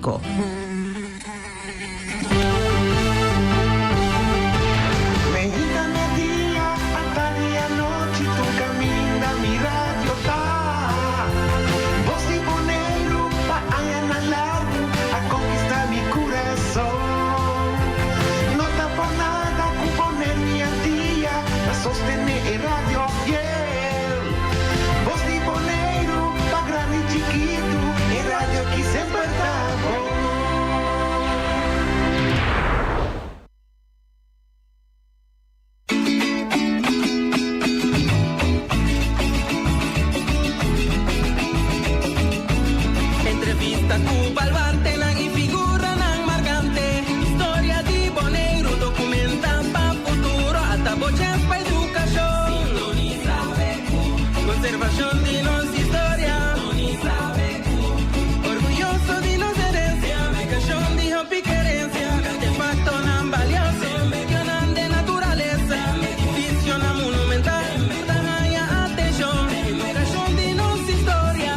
Públiko. Entrevista ku baluartenan i figuranan markante. Historia di Boneiru dokumenta pa futuro. Ata bo chèns pa edukashon. Sintonisa BQ. Konservashon di nos historia. Sintonisa BQ. Orguyoso di nos herensia. Aplikashon di hopi kerensia. Artefaktonan balioso. Medionan den naturalesa. Edifisionan monumental. Ta haña atenshon. Edukashon di nos historia.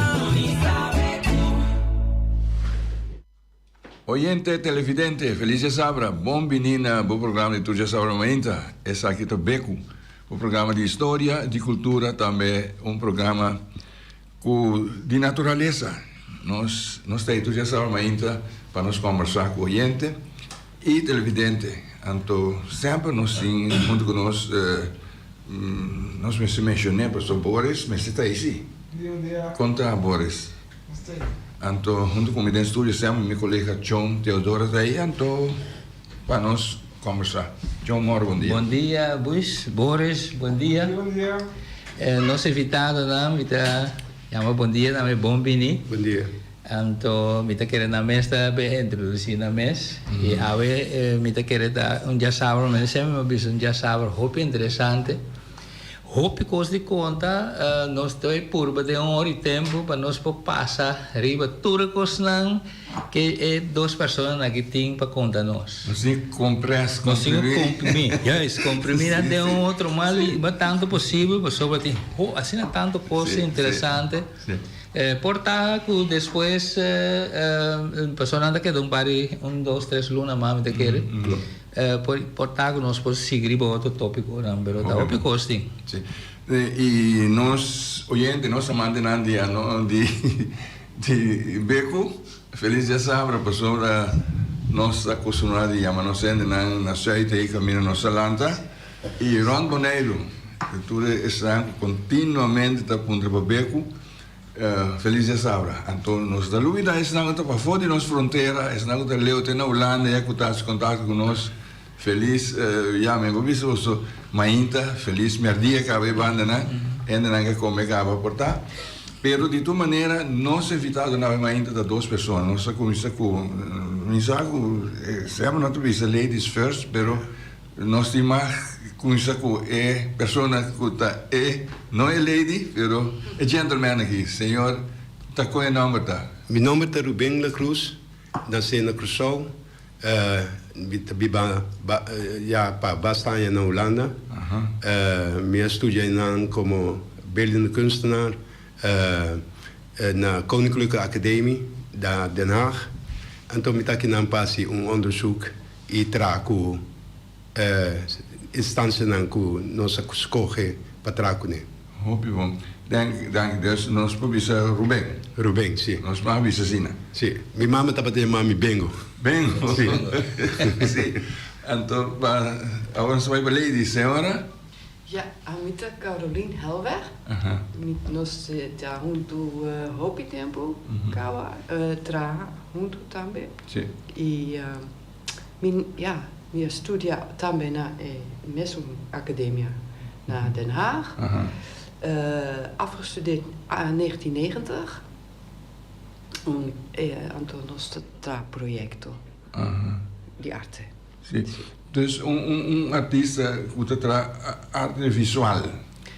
Oyente televidente, felis djasabra. Bon bini na bo programa di tur djasabra mainta. Esaki ta Beku, bo programa di historia, di kultura, tambe un programa ku di naturalesa. Nos nos ta ei tur djasabra mainta pa nos kombersá ku oyente i televidente. Anto semper nos tin huntu ku nos, nos mester menshoné pasobra Boris mester ta ei si. Kon ta Boris? Anto huntu ku mi den studio semper mi kolega John Theodora ta ei anto pa nos kombersá. John Moro bon dia. Bon dia Buis, Boris bon dia. Bon dia. Nos invitadonan mi ta yama bon dia tambe bon bini. Bon dia. Anto mi ta kere nan mes ta be introdusí nan mes i awe mi ta kere ta un djasabra mi semper mi a bisa un djasabra hopi interesante. Hopi kos di konta, nos ta bai purba den un ora i tempu pa nos por pasa riba tur e kosnan ke e dos personanan aki tin pa konta nos. Nos tin ku kompres, Nos tin ku komprimí, juist, komprimí nan den un otro mas mas tantu posibel pasobra tin asina tantu kos interesante. Por ta ku despues pasobra nan ta keda un par di un dos tres luna mas mi ta kere. Por ta ku nos por sigui riba otro tópikonan, pero ta hopi kos tin. Sí. I nos oyente, nos amantenan di di di Beku, felis djasabra pasobra nos ta kustumbrá di yama nos hendenan na sùit ei kaminda nos ta lanta i rònt Boneiru tur esnan ku kontinuamente ta puntra pa Beku. Felis djasabra. Anto nos ta lubida esnan ku ta pafó di nos frontera, esnan ku ta leu te na Hulanda ya ku ta hasi kontakto ku nos. Felis, ya mi por bisa boso mainta, felis mèrdia kaba e bandanan, hendenan ke kome kaba por ta. Pero di tur manera nos invitado na awe mainta ta dos persona. Nos ta kuminsá ku, mi sa ku semper nos ta bisa ladies first, pero Nos tin mag cuminsa cu e persona cu ta e, no e lady, pero e gentleman aki. Señor, ta con e nomber ta? Mi nomber ta Ruben La Cruz, nace na Curaçao, mi ta biba ya pa basta aña na Hulanda. Mi a studia einan como beeldende kunstenaar na Koninklijke Academie na Den Haag. Anto mi ta akinan pa haci un onderzoek I traha ku e instansianan ku nos a skohe pa traha kuné. Hopi bon. Danki, danki. Dus nos por bisa Ruben. Ruben, si. Nos por a bisa asina. Si. Mi mama tabata yama mi Bengo. Bengo. Si. Si. Anto pa awor nos ta bai pa Lady. Señora? Ja, ami ta Caroline Helweg. Mi nos ta huntu hopi tempu kawa traha huntu tambe. I mi ja mi a studia tambe na e mesun akademia na Den Haag. Afgestudeerd in 1990. Un anto nos ta traha proyekto di arte. Sí. Dus un un artista ku ta traha arte visual.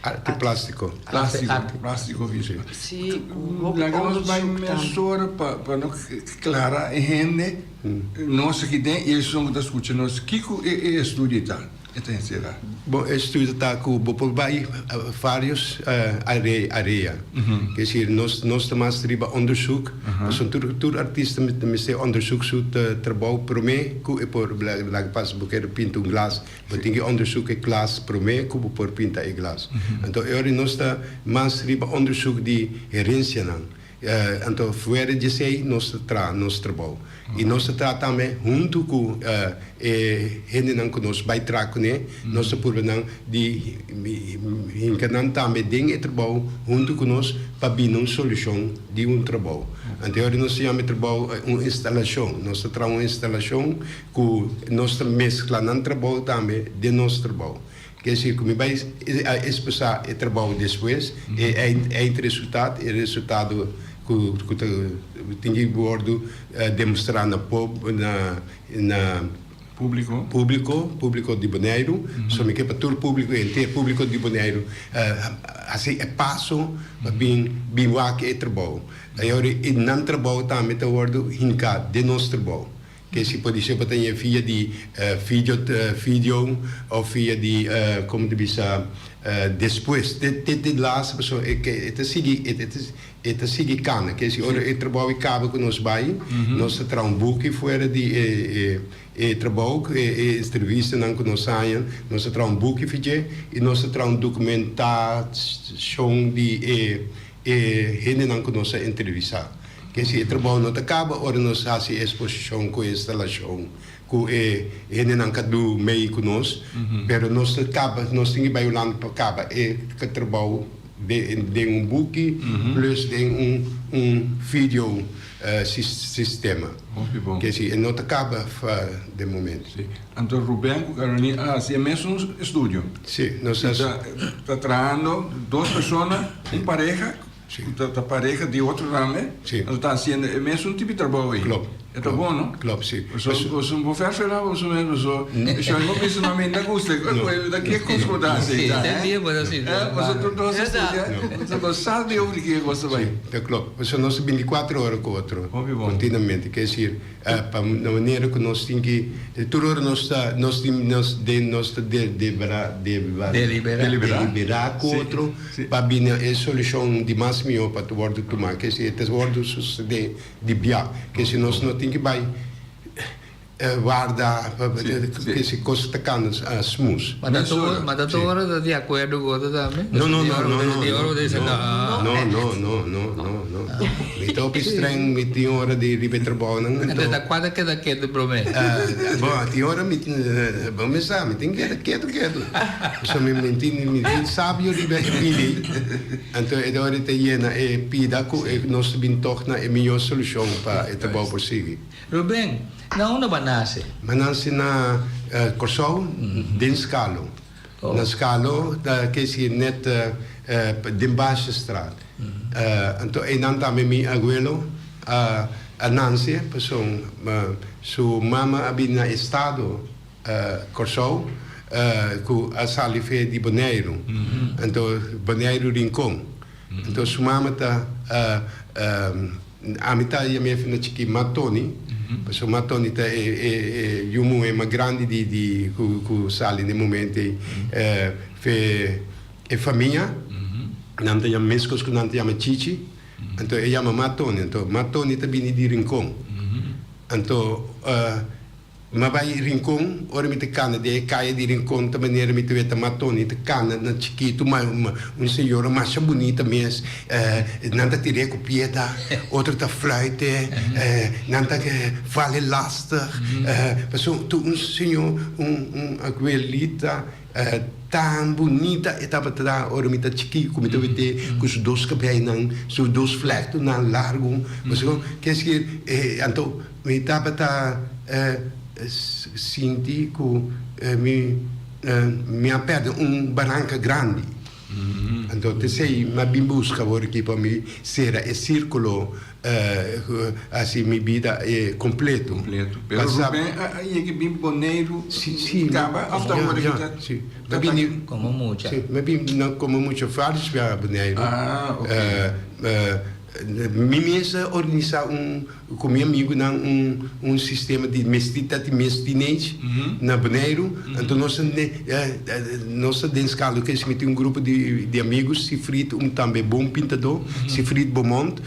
Arte plástiko. Plástiko, plástiko visual. Sí, ku hopi Laga nos bai onderzoek tambe. mesora pa pa no klara e hende nos aki den i esun ku ta skucha nos kiko e e estudio ta. E ta enserá? Bon, e estudio ta ku bo por bai varios area. Ke esir nos nos ta mas riba onderzoek. Pasobra tur tur artista mester onderzoek su trabou promé ku e por laga pas bo kere pinta un glas bo tin ke onderzoek e glas promé ku bo por pinta e glas. Anto e ora nos ta mas riba onderzoek di herensianan. Anto fuera di esei nos ta traha nos trabou. I nos ta traha tambe huntu ku e hendenan ku nos bai traha kuné. Nos ta purba nan di hinka nan tambe den e trabou huntu ku nos pa bini un solushon di un trabou. Anto e ora nos ta yama e trabou un instalashon. Nos ta traha un instalashon ku nos ta meskla nan trabou tambe den nos trabou. Ke si ku mi bai a expresá e trabou despues, e eindresultaat, e resultado ku ku ta tin ki wòrdu demostrá na pob na na Públiko. públiko, públiko di Boneiru. So mi ke pa tur públiko, henter públiko di Boneiru hasi e paso pa bin bin wak e trabou. Ayora e nan trabou tambe ta wòrdu hinká den nos trabou. Ke si podise bo ta ñe via di video video of via di como ta bisa despues te te te laatste persoon e ke e ta sigui e ta e ta sigui cana ke si ora e trabou e caba cu nos bay nos ta traha un buki fuera di e e e trabou e e entrevistanan cu nos haña nos ta traha un buki fi dje y nos ta traha un documentacion di e e hendenan ku nos a entrevistá. Ke si e trabou no ta kaba ora nos hasi e eksposishon ku e instalashon ku e hendenan ka du mei ku nos, pero nos ta kaba, nos tin ki bai Hulanda pa kaba e trabou den un buki plus den un un video sistema. Ke si e no ta kaba den momento. Si. Anto Ruben ku Caroline a hasi e mesun estudio. Si, nos a. Ta trahando dos persona, un pareha, ku ta pareha di otro tambe. Si. Anto ta hasiendo e mesun tipo di trabou ei. Klopt. E ta bon, no? Klopt, si. Boso, boso no por ferfera boso mes, boso. Shon bo bisa no, mi no ta gusta. Ta ke kos ku bo ta hasi ei ta, eh? Te bo ta sinti. Boso tur dos a studia, boso no sa di over di ke kos ta bai. Si, ta klopt. Pasobra nos ta bintikuater ora ku otro. Hopi bon. Kontinuamente. Ke esir. Pa na manera ku nos tin ki tur ora nos ta nos tin nos den nos ta debra debra deliberá ku otro pa bini e solushon di mas mihó pa ta wòrdu tumá ke si e ta wòrdu susedé di bia ke si nos no tin ki bai warda ke si kos ta kanda smus. Ma ta tur ma ta tur ora ta di akuerdo ku otro tambe? No no no no no no no no no no no. Mi ta hopi streng, mi tin ora di riba e trabounan, anto. Anto ta kua ta keda ketu promé? Bon, tin ora mi tin, bo mes sa, mi tin keda ketu ketu. Pasobra mi mi tin mi tin sabio riba e pida ei, anto e ora ta yena e pida ku e nos ta bin tòg na e mihó solushon pa e trabou por sigui. Ruben, na unda bo a nase? Mi a nase na Kòrsou, den Skalo. Na Skalo ta kesi net den Basjestraat. Anto einan tambe mi abuelo a nanse pasobra su mama a bini na estado Kòrsou ku a sali fe di Boneiru. Anto Boneiru Rincon. Anto su mama ta ami ta yam'é na chikí Ma Toni, pasobra Ma Toni ta e e yu muhé mas grandi di di ku ku sali na e momento ei fe e famia. Nan ta yama meskos ku nan ta yama Chichi, anto e yama Ma Toni, anto Ma Toni ta bini di Rincon. Anto Mi a bai Rincon, ora mi ta cana den e caya di Rincon ta manera mi ta weta Matoni ta cana na chikitu ma un señora masha bunita mes, nan ta tir'é cu pieda, otro ta fluit'e, nan ta val'e lastig, pasobra tur un señor, un un aguelita tan bunita e tabata ora mi ta chikí cu mi ta wet'é cu su dos cabeinan, su dos vlechtonan largo, pasobra kier anto. Mi tabata sinti ku mi mi a pèrdè un baranka grandi. Anto t'esei mi a bin buska awor aki pa mi sera e sírkulo, hasi mi bida kompleto. Kompleto. Pero Ruben a yega bin Boneiru kaba òf ta awor aki ta? Si, mi a bini. Komo mucha. Si, mi a bini komo mucha vários biaha Boneiru. Ah, oke. Mi mes a organisá un. ku mi amigunan un un sistema di mes ta di mes teenage na Boneiru. Anto nos a nos ta den Skalo ke mi tin un grupo di di amigu, Sifried un tambe bon pintadó, Sifried Beaumont.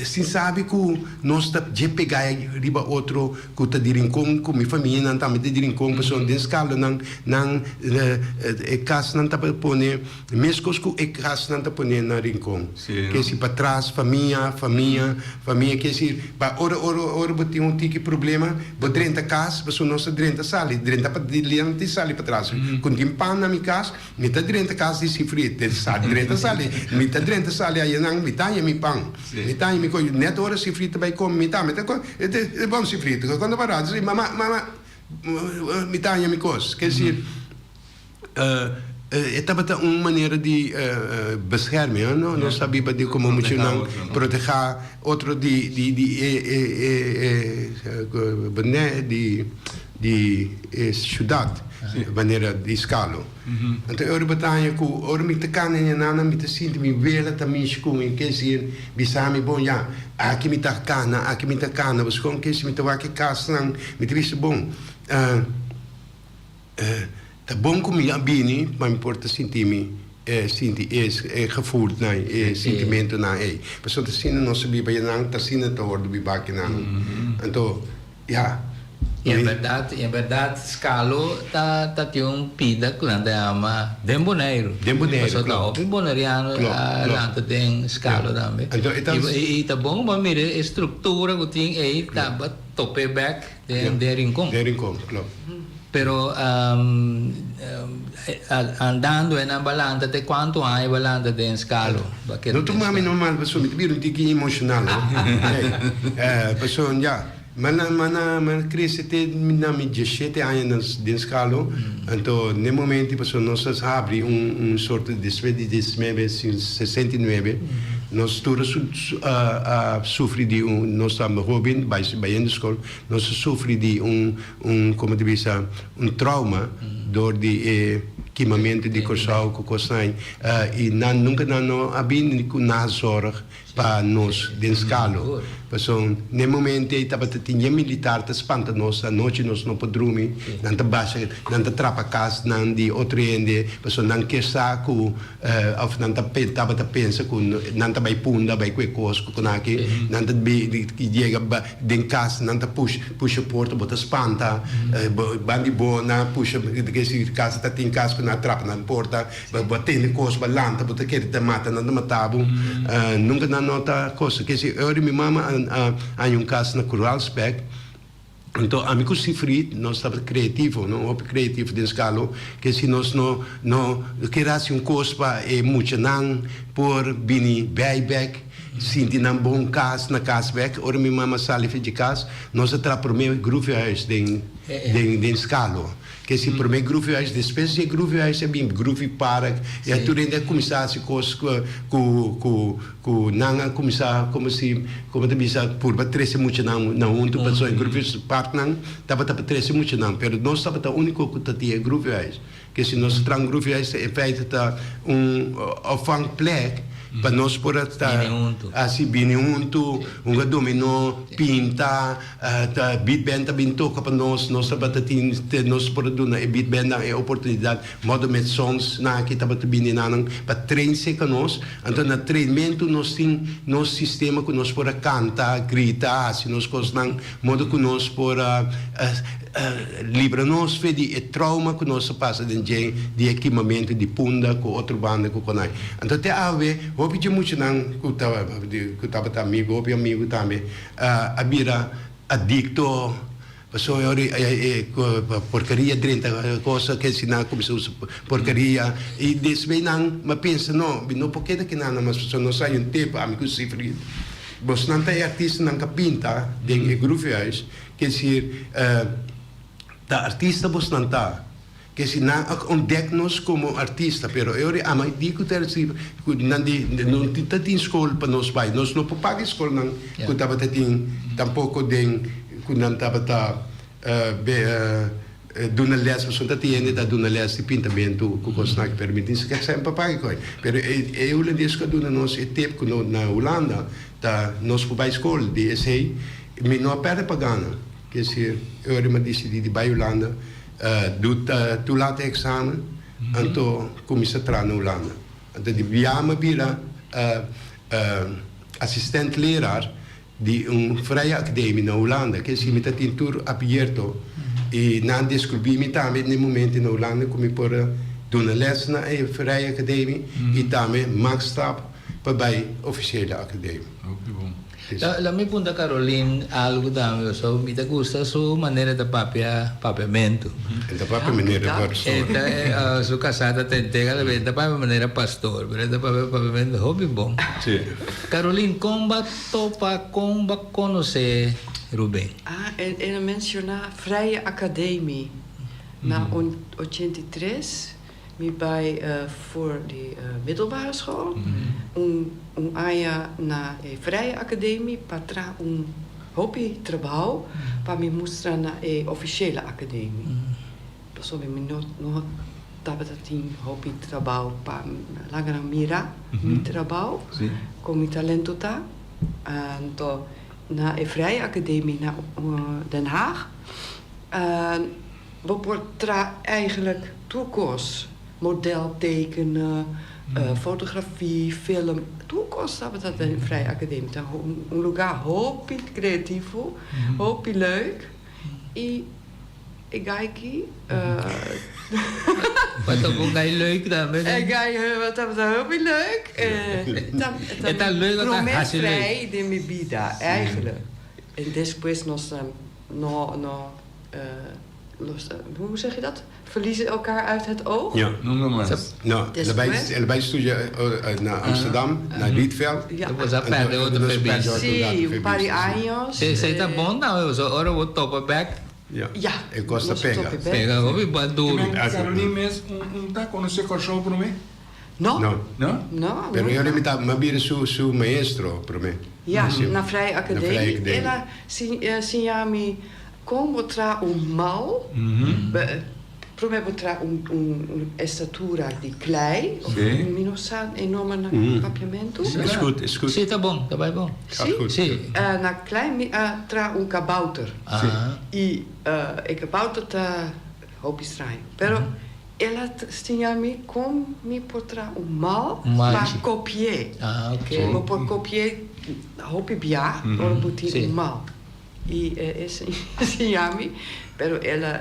Sin sabi ku nos ta dje pegá riba otro ku ta di Rincon ku mi famianan tambe ta di Rincon pasobra den Skalo nan nan e kasnan tabata pone Meskos ku e kasnan ta pone na Rincon. Ke si patras, famia, famia, famia. Ke si pa ora ora ora bo tin un tiki problema, bo drenta kas, pasobra nos ta drenta sali, drenta pa dilanti sali patras. Ku tin pan na mi kas, mi ta drenta kas di sifri, drenta sali, mi ta drenta sali ayanan, mi ta haña mi pan, mi ta haña mi kos. Nèt ora sifri ta bai kome, mi tambe ta kome. E bon sifri, kònta pa rato, mama, mama, mi ta haña mi kos. Ke si. E tabata un manera di bescherming, no? Nos ta biba di como muchanan proteha otro di di di e e e di di e ciudad, manera di Skalo. Anto e ora bo ta haña cu ora mi ta cana ña nana mi ta sinti mi wela ta mishi cu mi, ke esir bisa mi bon ya aki mi ta cana, aki mi ta cana, pasobra ke si mi ta wak e casnan mi ta bisa bon. Ta bon ku mi a bini, ma mi por ta sinti mi sinti e e gevoelnan, e sintimentunan ei. Pasobra ta asina nos a biba einan, ta asina ta wòrdu biba akinan. Anto, ya. I en bèrdat, i en bèrdat Skalo ta ta tin un pida ku nan ta yama den Boneiru. Den Boneiru, Pasobra ta klòp. hopi boneriano Klòp, a klòp. lanta den Skalo tambe. Anto e ta. I i ta bon pa mira e struktura ku tin ei ta tope bèk. Den den Rincon. Den Rincon, klopt. Pero andando e nan balanta te cuanto aña e balanta den Skalo? No tuma mi normal pasobra mi ta bira un tiki emocional no. Pasobra ya, mi a mi a crece te na mi diesshete aña den Skalo, anto n'e momento pasobra nos a habri un un sorto despues di diesnuebe sesenta i nuebe. Nos tur a sufri di un, nos ta hoben bayendo skol, nos a sufri di un, un como ta bisa, un trauma door di e kimamento di Kòrsou ku kosnan i nan nunka nan no a bini ku nazorg pa nos den Skalo. Pasobra n'e momento ei tabata tin yen militar ta spanta nos, anochi nos no por drumi, nan ta basha, nan ta trapa kasnan di otro hende pasobra nan ke sa ku Of nan ta tabata pensa ku nan ta bai punda bai ku e kos ku konaki nan ta yega den kas nan ta push pusha porta bo ta spanta ban di bo nan a pusha si kas ta tin kas ku nan a trapa nan porta bo a tende kos bo a lanta bo ta kere ta mata nan ta mata bo nunka nan no ta kos kesi ora mi mama a haña un kas na Kuralsbek. Anto ami ku Sifried nos tabata kreativo, no? Hopi kreativo den Skalo, ke si nos no no ker hasi un kos pa e muchanan por bini bij bek, sinti nan bon kas na kas bek. Ora mi mama sali for dje kas, nos a traha prome groevihuis den den den Skalo. Ke si prome groevihuis, despues di e groevihuis a bin groevipark, i a tur hende a kuminsá hasi kos ku ku Ku nan a kuminsá komo si, komo ta bisa, purba trese muchanan na huntu, pasobra e groepjesparknan tabata pa trese muchanan, pero nos tabata úniko ku ta tin e groepjeshuis. Ke si nos traha un groepjeshuis ta en feite ta un opvangplek pa nos por a ta hasi bini huntu, hunga dominó, pinta. Ta beat band ta bin toka pa nos, nos tabata tin nos por a duna e beat bandnan e oportunidat modo met songs nan aki tabata bini nanan pa train seka nos, anto na trainmentu nos tin nos sistema ku nos por a kanta, grita, hasi nos kosnan modo ku nos por a libra nos fe di e trauma ku nos a pasa den dje di e kimamentu di Punda ku otro banda ku konai. Anto te awe hopi dje muchanan ku tabata amigu hopi amigu tambe. A bira adicto pasobra ora e porcaria drenta cosa ke si nan a cuminsa usa porcaria y despues nan a pensa no mi no por keda ki nan mas pasobra nos hay un tempo ami cu Sifri bosnan ta e artistanan ka pinta den e Groevenhuis ke decir ta artista bosnan ta. Ke si nan a ontdek nos komo artista, pero e ora ama di ku ta resibi ku nan di no ta tin skol pa nos bai, nos no por paga e skolnan ku tabata tin tampoko den ku nan tabata duna les, pasobra ta tin hende ta duna les di pintamentu ku kosnan aki, pero mi tin si ke semper paga e koi. Pero e hulandes ku a duna nos e tip ku no na Hulanda. Ta nos ku bai skol di esei mi no a pèrdè pa gana. Ke esir e ora mi a disidí di bai Hulanda du toelaat examen anto kuminsá traha na Hulanda. Anto di bia mi a bira asistent leraar di un vrije academie na Hulanda. Ke esir mi ta tin tur abierto i nan a deskribí mi tambe den e momento na Hulanda ku mi por a duna lès na e vrije academie i tambe mak stap pa bai officiële academie. Hopi bon. La mi punta Caroline algu tambe pasobra mi ta gusta su manera ta papia papiamentu. E ta papia manera pastor. E ta su casá ta tent'é cada bes e ta papia manera pastor pero e ta papia papiamentu hopi bon. Si. Caroline kon bo a topa kon bo a konosé Ruben? Ah el a menciona Vrije Academie na 83. Mi bai for di middelbare school un un aña na e Vrije Academie pa traha un hopi trabou pa mi mustra na e officiële academie. Pasobra mi no no tabata tin hopi trabou pa laga nan mira mi trabou kon mi talento ta. Anto na e Vrije Academie na Den Haag Bo por traha eigenlijk tur kos, model tekenen, fotografie, film, tur kos tabata den Vrije Academie. Ta un lugar hopi creativo, hopi leuk y e guy aki. Bo ta un guy leuk tambe. E guy tabata hopi leuk. E ta leuk o ta hasi leuk? Prome vrij den mi bida eigenlijk. En despues nos no no. Los, hoe zeg je dat? Verliezen elkaar uit het oog? Ja. Nunca mas. No, el a bai studia na Amsterdam, na Rietveld. Ja. Bo sa perde otro ferbis. Si, un par di años. Si, esei ta bon tambe, pasobra ora bo topa bek. Ja. Ja. E kos ta pega. Pega hopi bon duru. Caroline mes un ta konosé Kòrsou promé? No. No. No? No. Pero yo mi ta, mi a bira su, su maestro promé. Ja, na Vrije Na Vrije Academie. Academie. El a siña mi kon bo traha un mal. Promé bo traha un, un estatura di klei. Of Sí. mi no sa e nomber na papiamentu. Is goed, is goed. Sí, ta bon, ta bai bon. Gaat goed. Sí. Na klei mi a traha un kabouter. Ah. I e kabouter ta hopi straño. Pero El a siña mi kon mi por traha un mal pa kopi'é. Bo por kopi'é hopi bia ora bo tin un mal. I e siña mi, pero el a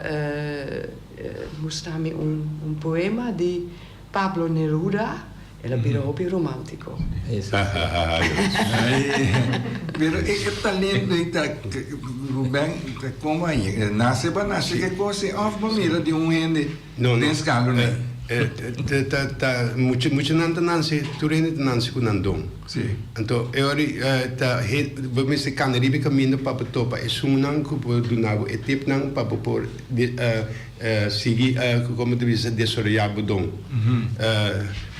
mustra mi un poema di Pablo Neruda. El a bira hopi romántico. Pero e talento ei ta Ruben ta como a nace pa nace ke cos ei of bo mira di un hende den scalo nei? Ta ta mucha muchanan ta nanse tur hende ta nanse cu nan don. Anto e ora ta bo mester cana riba e caminda pa bo topa esunnan cu por duna bo e tipnan pa bo por Sigui como ta bisa desaroya bo don.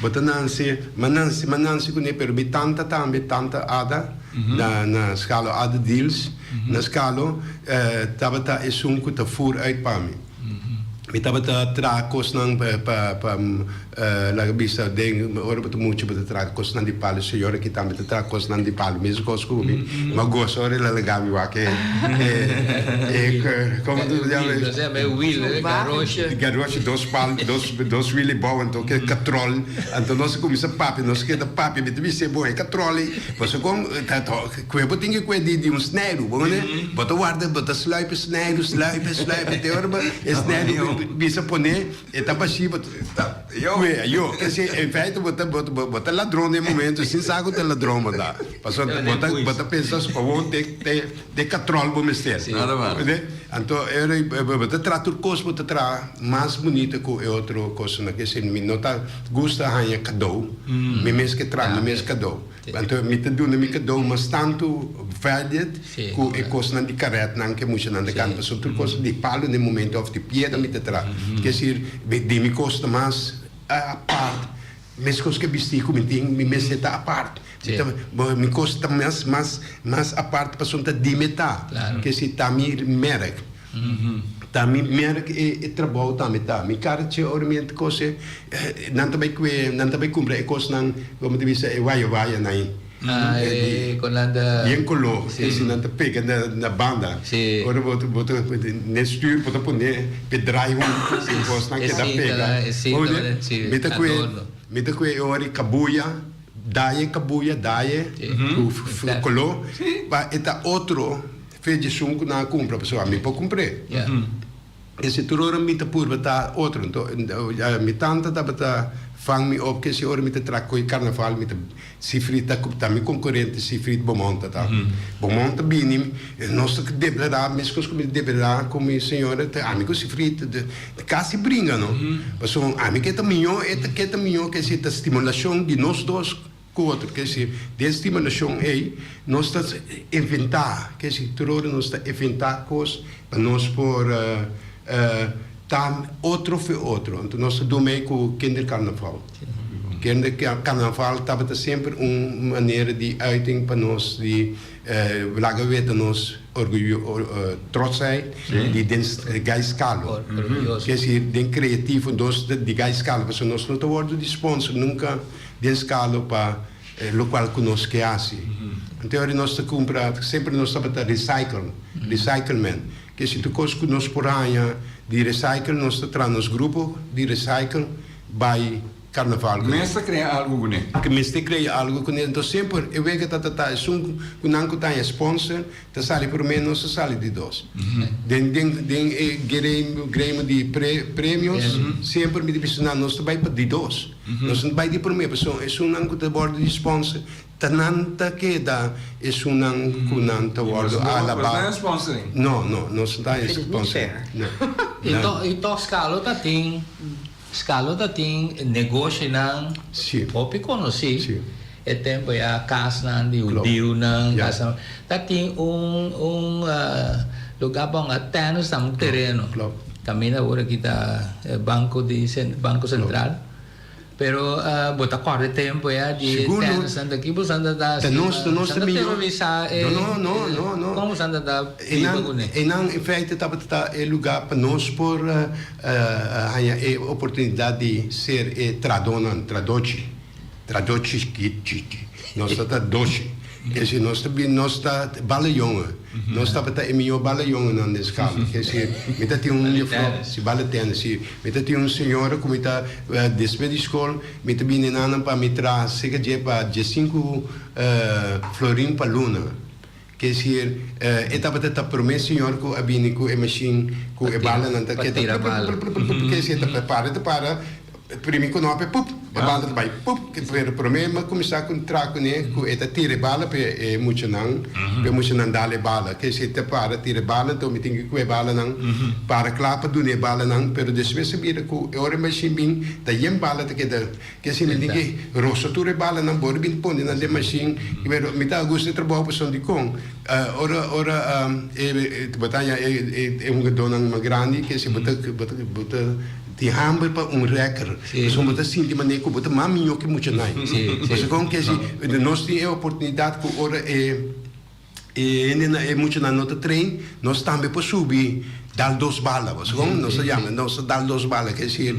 Bo ta nanse, m'a nanse, m'a nanse cune pero mi tanta tambe, tanta Ada, na na Scalo, Ada Diels, na Scalo, tabata esun cu ta voer uit pa mi. Mi tabata traha cosnan pa pa pa laga bisa den ora bo ta mucha bo ta traha cosnan di palo, señora aki tambe ta traha cosnan di palo, mes cos cu mi, m'a gosa ora el a laga mi wak e e como ta yama E wheel, e wheel, e garoshi. Garoshi, dos pal, dos dos wiel e bou, anto ke katrol, anto nos a cuminsa papia, nos a keda papia, mi ta bisa e bon e katrol ei, pasobra con ta kue bo tin ke kue di di un snijdu, bo mane, bo ta warda, bo ta sluip e snijdu, sluip e sluip e te ora bo e snijdu bisa pone. E ta bashí bo ta kue ayo. Kese en feite bo ta bo ta ladron den momento sin sa ku ta ladron bo ta. Pasobra bo ta bo ta pensa gewoon te te te katròl bo mester. Nada mas. Anto e ora bo ta traha tur kos bo ta traha mas bunito ku e otro kosnan. Kese mi no ta gusta haña kadou. Mi mes ke traha mi mes kadou. Anto mi ta duna mi kadou mas tantu valued ku e kosnan di karetnan ku e muchanan ta kanta. Pasobra tur kos di palu na e momento òf di piedra mi ta traha. Ke esir, di mi kos ta mas apart. Meskos ku e bistí ku mi tin, mi mester ta apart. Mi kos ta mas mas mas apart pasobra ta di mi ta. Ke esir, ta mi merk. Ta mi merk e e trabou tambe ta. Mi kara che ora mi ta kose, nan ta bai kue, nan ta bai kumpra e kosnan, komo ta bisa, e waya waya nan ei. Ah, e con nan ta. Bien color, si nan ta pega na banda. Si. Ora bo bo ta ne stuur bo ta pone pe draai hunto e cosnan keda pega. E cinta, si, Mi ta cue mi ta cue e ora di cabuya, daye cabuya, daye cu color, pa e ta otro fe djesun cu nan a cumpra pasobra ami por cumpr'e. E si tur ora mi ta purba ta otro. Anto mi tanta tabata vang mi op ke si ora mi ta traha koe karnaval mi ta Sifrit ta ta mi konkurente Sifrit Beaumont ta ta. Beaumont ta bini nos ta deblerá meskos ku mi ta deblerá ku mi señora ta ami ku Sifrit kasi bringa no. Pasobra ami ke ta mihó e ta ke ta mihó ke si ta stimulashon di nos dos. Ku otro, ke si den stimulashon ei nos ta inventá, ke si tur ora nos ta inventá kos pa nos por ta otro fe otro. Anto nos ta duna ei ku kinderkarnaval. Kinderkarnaval tabata semper un manera di uiting pa nos di laga weta nos orguyo, trotsheid di den gai skalo. Ke si den kreativo nos di gai skalo, pasobra nos no ta wòrdu di sponsor nunka. Den skalo pa lokual ku nos ke hasi. Anto ora nos ta kumpra, semper nos tabata recycle, recyclement. Ke si tur kos ku nos por haña di recycle, nos ta traha nos grupo di recycle bai karnaval kuné. Mester krea algu kuné. Ke mester krea algu kuné. Anto semper e wega ta ta esun ku nan ku ta haña sponsor ta sali promé, nos ta sali di dos. Den den den e gremio di premios semper mi ta bisa nan nos ta bai pa di dos. Nos no ta bai di promé pasobra esunnan ku ta wòrdu di sponsor ta nan ta keda esunnan ku nan ta wòrdu alabá. No, no, nos no ta haña sponsor. No. I tòg Skalo ta tin, Skalo ta tin negoshinan hopi konosí. E tempu ya kasnan di hudiunan, kasnan, ta tin un un lugá pa hunga tènis ta un tereno. Kaminda awor aki ta banko di banko sentral. Pero bo ta kòrda e tempu ya di tènis nan ta aki bo santa ta Ta nos ta nos ta terorisá e No no no no. Kon bo santa ta biba kuné? Einan en feite tabata ta e lugá pa nos por haña e oportunidat di ser e tradónan, tradochi. Tradochi chi nos ta ta dochi. Kesi nos ta bin nos ta bala yonge. Nos tabata e mihó bala yongenan den skala. Kesi mi ta tin un jufrou si bala tènis si mi ta tin un señora ku mi ta despues di skol mi ta bini nanan pa mi traha serka dje pa diesinku florin pa luna. Kesi e tabata ta promé señor ku a bini ku e mashin ku e balanan ta keda plup-plup-plup-plup-plup kesi e ta para ta para. Primi ku no pe pup, e bala ta bai pup, pero prome mi a kuminsá ku traha kuné ku e ta tira e bala pa e muchanan, pa e muchanan dal e bala. Ke si e ta para tira e bala, anto mi tin ku kue e balanan para kla pa duna e balanan, pero despues a bira ku e ora e mashin bin ta yen bala ta keda, ke si mi tin ku rosa tur e balanan bo bin pone nan den mashin, pero mi ta gusta e trabou pasobra dikon ora ora e bo ta haña e hungadónan mas grandi ke si bo ta bo ta. Tin hamber pa un rekker. Pasobra bo ta sinti manera ku bo ta mas mihó ku muchanan. Pasobra kon ke si nos tin e oportunidat ku ora e e hendenan e muchanan no ta train, nos tambe por subi dal dos bala. Pasobra kon nos ta yama nos ta dal dos bala. Ke si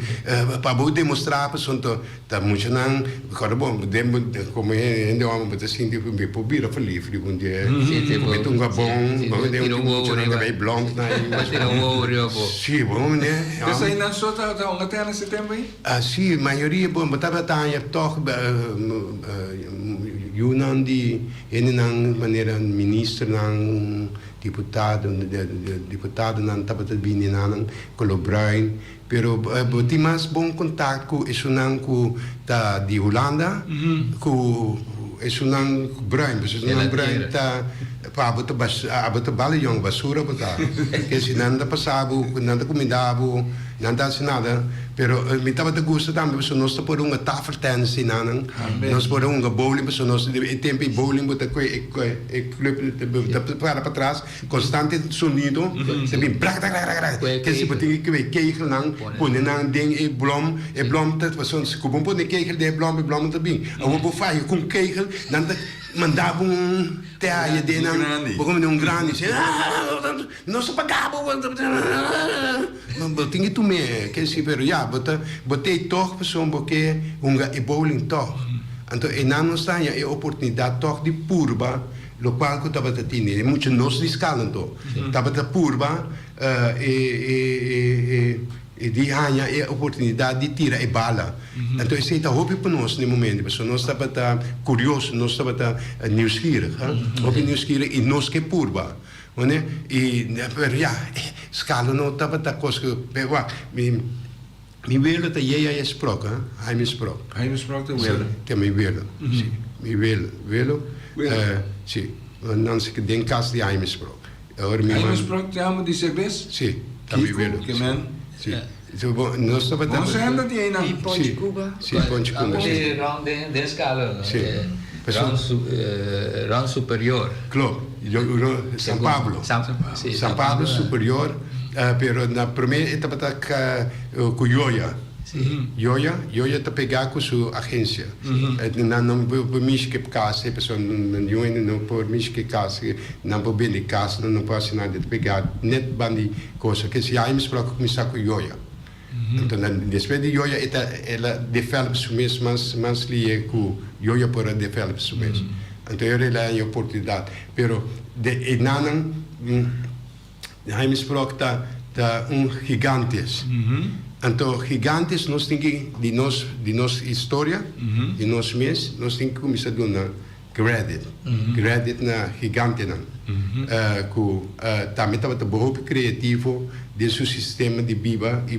pa bo demostrá pasobra ta ta muchanan kòrda bon den bo komo hende hòmber bo ta sinti ku bo por bira ferlif riba un dia. Ku mete un gabon, bo mete un muchanan ta bai blònt na ei. Sí, bo mene. Esei nan so ta hunga tènis e tempu ei? Sí, mayoria bo bo tabata haña tòg yunan di hendenan manera ministernan, diputado, diputadonan tabata bini nan kolor bruin. Pero bo tin mas bon contact cu esunnan cu ta di Hulanda cu esunnan bruin. Pasobra esunnan bruin ta pa abo ta abo ta bala yong basura bo ta. Ke si nan ta pasa bo, nan ta cuminda bo, nan ta haci nada. Pero mi tabata gusta tambe pasobra nos ta por hunga tafeltennis enanan, nos por hunga bowling pasobra nos e tempo e bowling bo ta coge e club bo ta para patras. Constante sonido ta bin brak-brak-brak-brak ke si bo tin ke kue kegelnan pone nan den e blom e blom ta pasobra si ku bo pone kegel den e blom e blom ta bin awor bo faya ku un kegel nan ta manda bo un te haya den nan bo come un grandi nos ta paga bo bo tin ke tume ke si pero ya bo ta bo tei tog pasobra bo ke hunga e bowling tog. Anto einan nos ta haña e oportunidat tòg di purba lokual ku tabata tini. E mucha nos di Skalo anto tabata purba e e e di haña e oportunidat di tira e bala. Anto esei ta hopi pa nos na e momento pasobra nos tabata kurioso, nos tabata nieuwsgierig, hopi nieuwsgierig i nos ke purba. Wone? I pero ya, Skalo no tabata kos ku wak mi. Mi welo ta J.I. Sprok, ha? Jaime Sprok. Jaime Sprok ta welo? Si, ta mi welo, si. Mi welo, welo, si. Nan si den kas di Jaime Sprok. Ora mi Jaime Sprok te amo di serbes? Si, ta mi welo. Kiko, ke men? Si. So, bon, nos tabata. Bon senda di einan. Di Ponche Cuba. Si, Ponche Cuba, si. Di rond den, den Skalo, no? Si. Rond su, rond superior. Klopt. San Pablo. San Pablo Superior, pero na prome e tabata ku Yoya. Yoya, Yoya ta pegá ku su agensia. Nan no por mishi ku e kas ei, pasobra niun hende no por mishi ku e kas ei. Nan por bende kas, nan no por hasi nada. E ta pegá nèt banda di kosa. Ke si Jaime Sprok a kuminsá ku Yoya. Anto despues di Yoya e ta el a develop su mes mas mas lihe ku Yoya por a develop su mes. Anto e ora el a haña oportunidat. Pero de e nannan Jaime Sprok ta ta un gigantes. Anto gigantes nos tin ki di nos di nos historia di nos mes nos tin ki kuminsá duna credit credit na gigantenan ku tambe tabata hopi creativo den su sistema di biba i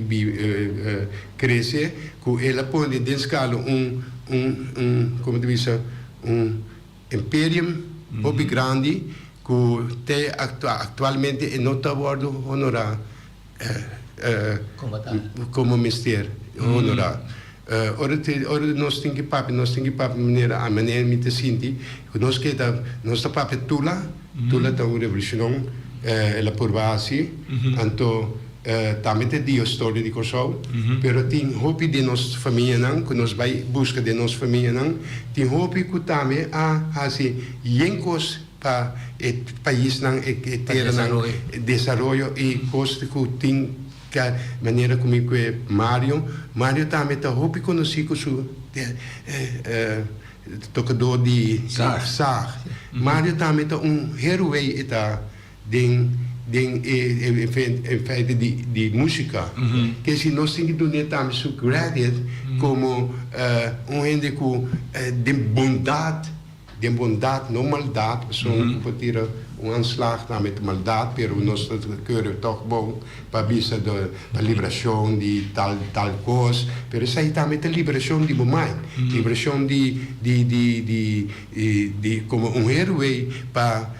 krese ku el a pone den skala un un un komo ta bisa un imperium hopi grandi ku te aktualmente e no ta wòrdu honorá komo mester honorá. Ora ora nos tin ki papia, nos tin ki papia manera a manera mi ta sinti ku nos keda nos ta papia Tula, Tula ta un revolushon el a purba hasi, anto tambe ta di historia di Kòrsou, pero tin hopi den nos famianan ku nos bai buska den nos famianan, tin hopi ku tambe a hasi yen kos pa e paisnan, e teranan, desaroyo i kos ku tin. Ta manera ku mi kue Mario. Mario tambe ta hopi konosí ku su tokadó di saag. Mario tambe ta un héroe e ta den den e en feite di di músika. Ke si nos tin ki dun'é tambe su credit komo un hende ku den bondat. Den bondat, no maldat, pasobra un por tira un aanslag tambe ta maldat, pero nos ta kere tòg bon pa bisa de pa librashon di tal tal kos, pero esei tambe ta librashon di bo mind, librashon di di di di di komo un héroe pa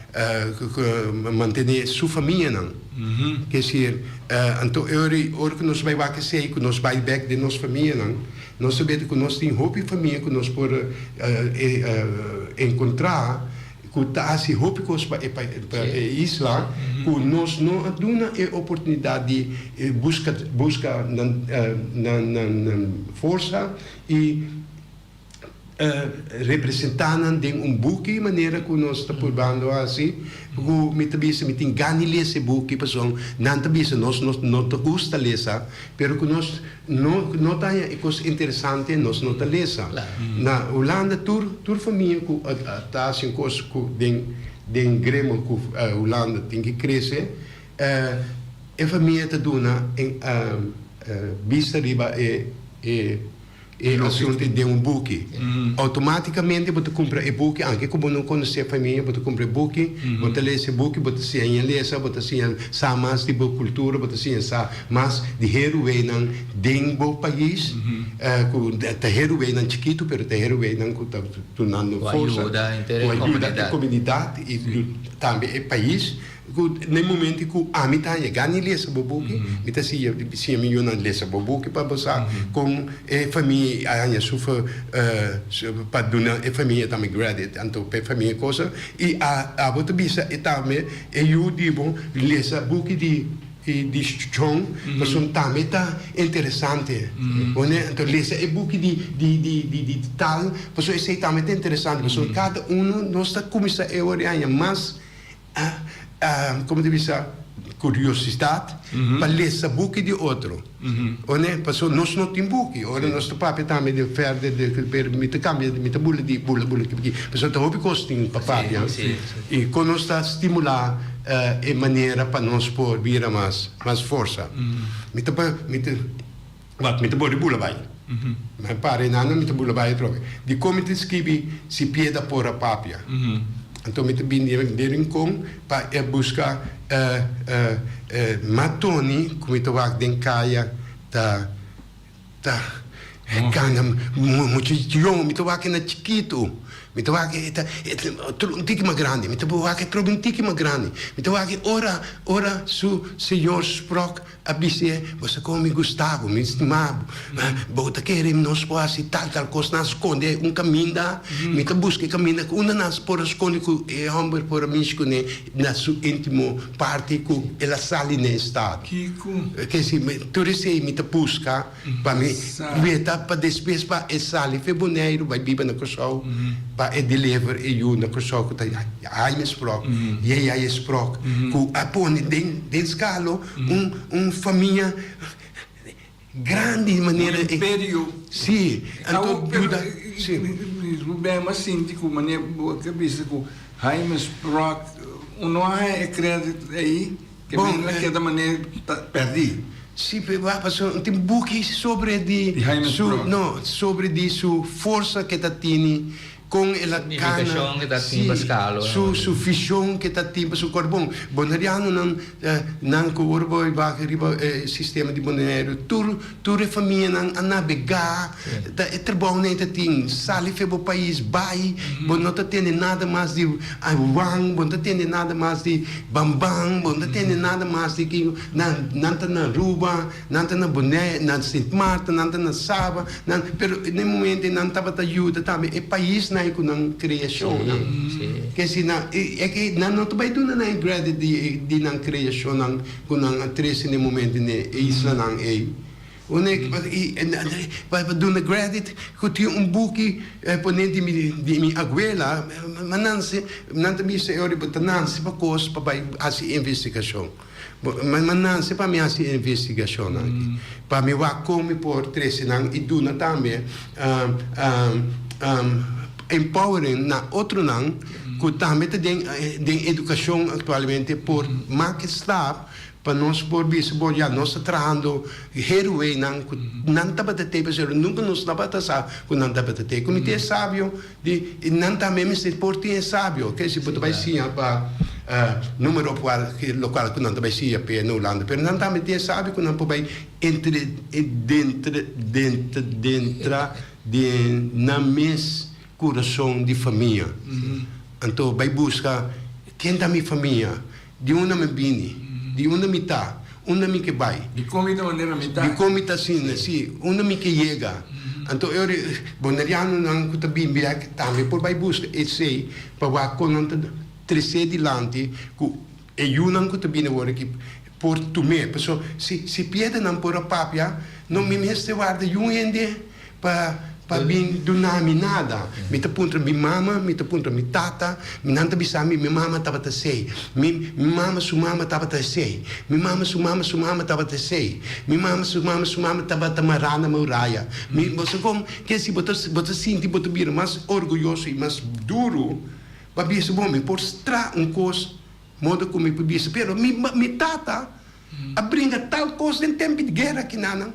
mantené su famianan. Ke esir, anto e ora ora ku nos bai wak esei ku nos bai bèk den nos famianan, Nos ta beta ku nos tin hopi famia ku nos por enkontrá ku ta hasi hopi kos pa e isla ku nos no a duna e oportunidat di buska buska nan nan forsa i representá nan den un buki manera ku nos ta purbando hasi ku mi ta bisa mi tin gana di lesa e buki pasobra nan ta bisa nos no ta gusta lesa pero ku nos No no ta haña e kos interesante nos no ta lesa. Na Hulanda tur tur famia ku ta hasi un kos ku den den gremel ku Hulanda tin ki krese e famia ta duna bista riba e e e asuntu den un buki. Outomatikamente bo ta kumpra e buki anke ku bo no konosé e famia bo ta kumpra e buki bo ta lesa e buki bo ta siña lesa bo ta siña sa mas di bo kultura bo ta siña sa Mas di heruweinan den bo pais ku ta heruweinan chikitu pero ta heruweinan ku ta dunando forsa ku a yuda e komunidat i tambe e pais ku na e momento ku ami ta haña gana di lesa bo buki mi ta siña siña mi yunan lesa bo buki pa bo sa kon e famia a haña su pa duna e famia tambe credit anto pa e famia cosa i abo ta bisa e tambe e yu di bo lesa buki di E discushon pasobra tambe ta interesante. Wanneer anto lesa e buki di di di di di tal pasobra esei tambe ta interesante pasobra kada uno nos ta kuminsá e ora di haña mas. Como ta bisa, curiosidad pa lesa buki di otro. One, paso nos no tin buki. Ora nos ta papia tambe di verder, di, pero mi ta cambia, mi ta bula di bula bula ki. Paso ta hopi cos tin pa papia. Y con nos ta stimula e manera pa nos por bira mas, mas forsa. Mi ta, mi ta, wak, mi ta bori bula bay. Mi a para e nan, mi ta bula bai atrobe. Dikon mi ta skibi si pieda por a papia? Anto mi ta bini den Rincon pa e buska matoni ku mi ta wak den kaya ta ta kana mucha yong. Mi ta wak e na chikitu. Mi ta wak e ta un tiki mas grandi. Mi ta wak e atrobe un tiki mas grandi. Mi ta wak e ora ora su señor Sprock A bis'é, Bo sa kon mi gusta bo, mi stima bo. Bo ta kere nos por hasi tal tal kos. Nan skonde un kaminda. Mi ta buska e kaminda ku unda nan por a skonde ku e hòmber por a mishi kuné na su íntimo parti ku el a sali n'e estado. Kiko? Ke si, tur esei mi ta buska pa mi weta pa despues pa e sali fe Boneiru bai biba na Kòrsou pa e deliver e yu na Kòrsou ku ta Jaime Sprok, Yeye Sprok ku a pone den skalo. Un un famia grandi manera Un imperio. Sí, anto yuda sí. Rubén m'a sinti ku manera bo a bisa ku Jaime Sprock un no a haña e credit ei ke men a keda manera ta pèrdí. Sí, pero wak pasobra tin buki sobre di su no sobre di su forsa ke ta tini Kon el a kana, sí, su su vision ke ta tin pa su kor. Bon, bonerianonan nan ku ora bo wak riba e sistema di Boneiru, tur tur e famianan a nabegá, ta e trabounan e ta tin, sali fe bo pais bai, bo no ta tende nada mas di Juan, bo no ta tende nada mas di Bamban, bo no ta tende nada mas di kiko, nan nan ta na Aruba. Nan ta na Bonaire, na Sint Maarten, nan ta na Saba, nan, pero na e momento ei nan tabata yuda tambe e paisnan ei ku nan kreashonnan. Ke si nan, e ke nan no ta bai duna nan e credit di di nan kreashonnan ku nan a trese na e momento na e islanan ei. Unda e i pa duna credit ku tin un buki pone di mi di mi abuela, ma nan si nan ta bisa e ora bo ta nansi pa kos pa bai hasi investigashon. Ma nanse pa mi hasi e investigashonnan aki, pa mi wak kon mi por trese nan i duna tambe empowering na otronan ku tambe ta den den edukashon aktualmente por mak e stap pa nos por bisa bo ya nos ta trahando heroenan ku nan tabata tei pasobra nunka nos tabata sa ku nan tabata tei. Komite sabio Di nan tambe mester por tin e sabio, ke si bo ta bai siña pa numero cual locual cu nan ta bai siña p'e na Hulanda, pero nan tambe tin e sabio cu nan por bai entre dentre dentre dentra den nan mes curason di famia. Anto bai busca ken ta mi famia, di unda mi bini, di unda mi ta, unda mi ke bai. Di kon mi ta manera mi ta. Di kon mi ta asina, si, unda mi ke yega. Anto e ora bonerianonan ku ta bin bek tambe por bai buska esei pa wak kon nan ta tres'é dilanti ku e yunan ku ta bini awor aki por tum'é. Pasobra si si piedanan por a papia, no mi mester warda yun hende Pa pa bin duna mi nada. Mi ta puntra mi mama, mi ta puntra mi tata, nan ta bisa mi, mi mama tabata esei, mi mi mama su mama tabata esei, mi mama su mama su mama tabata esei, mi mama su mama su mama tabata mará na muraya. Mi, bo sa kon ke si bo ta bo ta sinti bo ta bira mas orguyoso i mas duru pa bisa bo mi por stra un kos modo ku mi por bisa, pero mi mi tata a bringa tal kos den tempu di guera kinanan.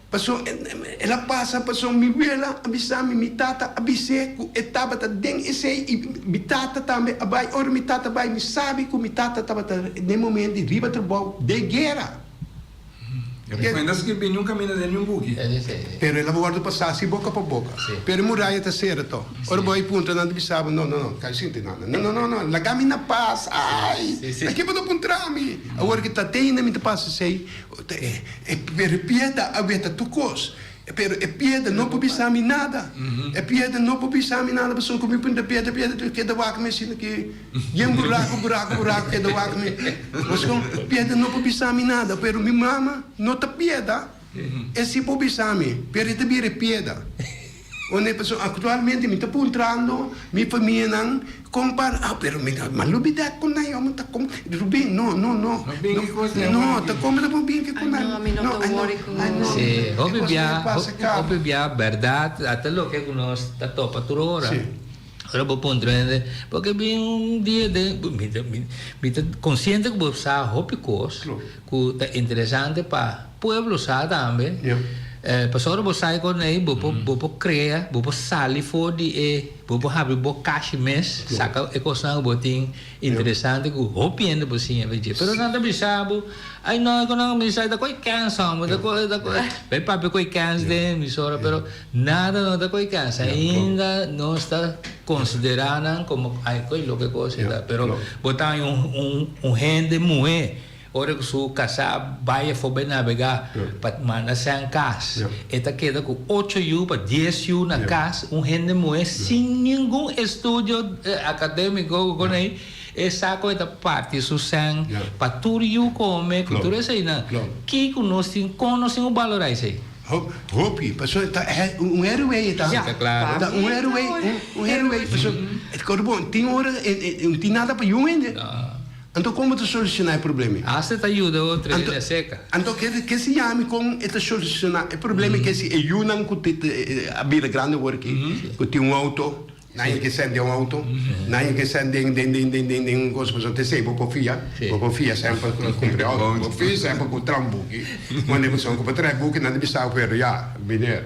Paso el a pasa, paso mi wela a bisa mi, mi tata a bis'é ku e tabata den esei i mi tata tambe a bai. Ora mi tata bai, mi sabi ku mi tata tabata den momento di riba trabou den guera. E no a skirbi niun kaminda den niun buki. Pero el a wòrdu pasá si boka pa boka. Pero e muraya ta sera tò. Ora bo a puntra nan ta bisa bo, no, no, no, ka sinti nada. No, no, no, no, laga mi na pas. Ai! Ta ke bo ta puntra mi? Awor ki ta te ainda mi ta pasa esei. Pero e piedra a weta tur kos. Pero e piedra no por bisa mi nada. E piedra no por bisa mi nada pasobra ku mi puntra piedra, piedra ta keda wak mi asina ki yen buraku, buraku, buraku keda wak mi. Pasobra piedra no por bisa mi nada. Pero mi mama no ta piedra, e si por bisa mi, pero e ta bira e piedra. Unda e pasobra aktualmente mi ta puntrando mi famianan kon pa ah pero mi ta m'a lubida kon nan yòmber ta kon Ruben no no no No bin ki kos den no awor ta aki. kon ta por bin ki Ai kon no, nan mi no no ta ai no wori ku. ai no Sí, e hopi kos bia nan pasa kaba. hopi bia bèrdat ata loke ku nos ta topa tur ora. Sí. Ora bo puntra hende, porque bin un dia den mi ta mi ta konsiente ku bo sa hopi kos ku ta interesante pa pueblo sa tambe. Pasobra ora bo sa e kos ei bo por bo por krea, bo por sali for di e bo por habri bo kashi mes saka e kosnan ku bo tin interesante ku hopi hende por siña for dje. Pero nan ta bisa bo, ay no e kosnan ku mi sa ta koe kens homber ta koe ta koe bai papia koe kens den emisora pero Nada no ta koe casa ainda nos ta considera nan como ay koe loke cos e ta pero bo ta haña un un un hende muhe ora cu su casa bay afo bay nabega pa manda sèn cas e ta keda cu ocho yu pa dies yu na cas un hende muhe sin ningun estudio academico cu con ey e sa cu e ta parti su sèn pa tur yu come cu tur eseynan kico nos tin con nos tin cu balora esey. Hopi, pasobra ta un héroe e ta. Sí, ta claro. Ta un héroe, un héroe, pasobra e ta bon, tin ora e no tin nada pa yu hende. Anto kon bo ta soluciona e problema? Hasta e ta yuda otro hende a seca. Anto ke siña mi kon e ta soluciona e problema ke si e yunan ku a bira grandi awor aki, ku tin un auto. Nan ke sende un auto, nan ke sende den den den den den den un cosa pasobra te esei bo por fia, bo por fia semper ku kumpra auto, bo fia semper ku traha un buki, wende pasobra ku bo traha e buki nan ta bisa bo pero ya meneer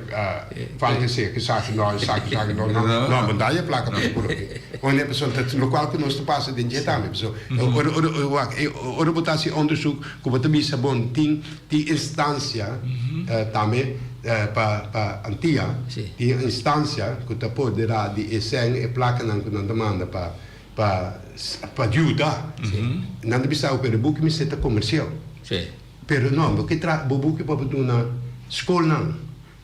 falta esei esaki no esaki esaki no no no bo da e plaka pa seguro aki wende pasobra ta lokual ku nos ta pasa den dje tambe pasobra ora ora wak ora bo ta hasi onderzoek ku bo ta bisa bon tin Tin instansia tambe pa pa Antia, tin instansia ku ta poderá di e sèn e plakanan ku nan ta manda pa pa pa yuda. Nan ta bisa ku pero e buki mester ta komersial. Pero no, bo ke traha bo buki pa bo duna skolnan.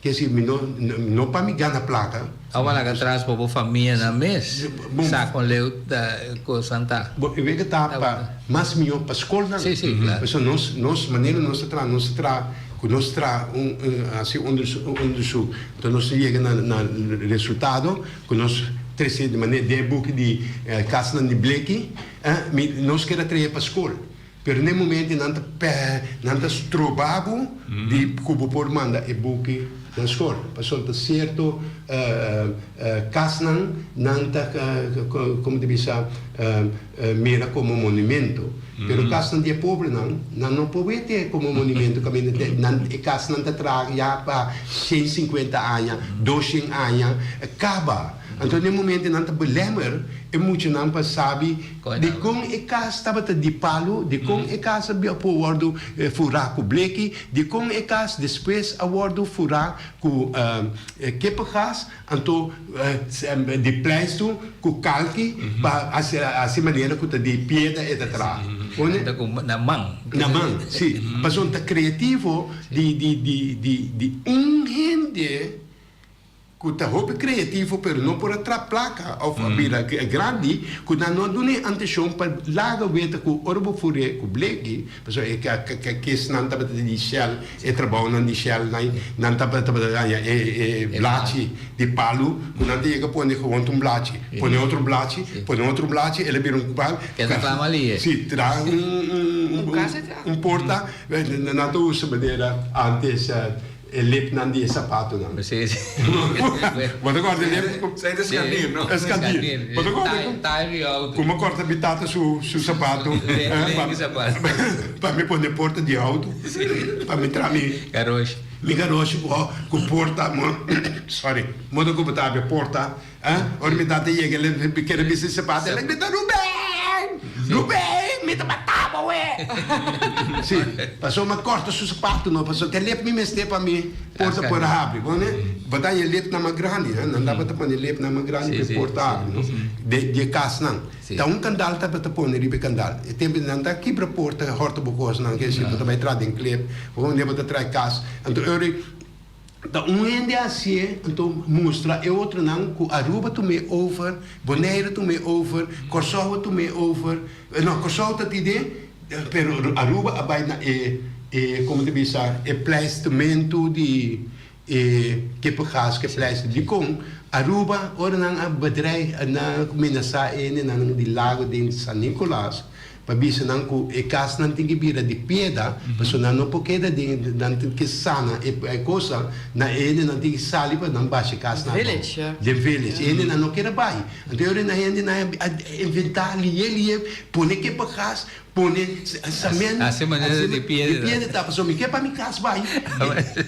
Ke si mi no no pa mi gana plaka. Awa laga tras pa bo famianan mes sa kon leu ta kosan ta. Bo e wega ta pa mas mihó pa skolnan. Sí, sí, klaro. Pasobra nos nos manera nos ta traha nos ta traha ku nos traha un hasi onderzoek anto nos ta yega na na resultado ku nos trese di manera den e buki di kasnan di bleki mi nos keda trae pa skol. Pero n'e momento nan ta pè, nan ta stroba bo di ku bo por manda e buki na skol. Pasobra ta sierto kasnan nan ta, komo ta bisa, mira komo monumento. Pero kasnan di e pobrenan, nan no por wete komo monumento kaminda te nan e kasnan ta traha ya pa shen sinkuenta aña, doshen aña kaba. Anto n'e momento nan ta belemmer e muchanan pa sabi. Dikon e kas tabata di palu? Dikon e kas a por wòrdu furá ku bleki? Dikon e kas despues a wòrdu furá ku kippengas? Anto di pleistu ku kalki pa hasi manera ku ta di piedra e ta traha. Na man. Na man, si. Pasobra ta kreativo di un hende. Ku ta hopi kreativo pero no por a tra plaka òf a bira grandi, ku nan no a duna e anteshon pa laga weta ku ora bo fur'é ku bleki, pasobra e kesnan tabata di Shell, e trabounan di Shell nan, nan tabata haña e blachi di palu ku nan ta yega pone gewoon ta un blachi, pone otro blachi, pone otro blachi, el a bira un pal. Keda klama lihe. Si, traha un porta, nan ta usa manera antes. E lepnan di e sapatonan. Sí, sí. Bo ta kòrda e lep? Esei ta skarnir, no? E skarnir. Bo ta kòrda Tayo di outo. Ku mi a kòrta mi tata su su sapato. Lep di sapato. Pa mi pone porta di outo. Pa mi traha mi. Garoshi. Mi garoshi ku ku porta. Sorry. Modo ku bo ta habri porta. Ora mi tata yega el kere bisti sapato. El a grita, Ruben! Ruben! Mi ta mata bo we! Sí, pasobra mi a kòrta su sapato no, pasobra te lep mi mester pa mi porta por a habri. Bo ne? Bo ta haña lepnan mas grandi, eh? Nan tabata pone lepnan mas grandi pa e porta habri, no? De di e kasnan. Ta un kandal tabata pone riba e kandal. E tempu nan ta kibra porta, hòrta bo kosnan, ke si bo ta bai traha den klep, bo ne bo ta traha e kas. Anto ora Ta un hende hacié, anto mustra e otronan cu Aruba tum'é over, Bonaire tum'é over, Corsou a tum'é over, no, Corsou ta tid'é, pero Aruba a bay na e, e, como ta bisa, e pleistemento di. E kippengaas, kipplijst. Dikon Aruba ora nan a bedreig, nan a menasá e hendenan di Lago den San Nicolas pa bisa nan ku e kasnan tin ki bira di pieda pasobra nan no por keda den, nan tin ke sana e kosa, nan e hendenan tin ki sali pa nan basha e kasnan abou. Village, ya. Den village. E hendenan no keda bai. Anto e ora nan hendenan a inventá lié lié pone kippengaas Pone cement. Haci manera di piedra. Di piedra ta pasobra mi ke pa mi cas bai.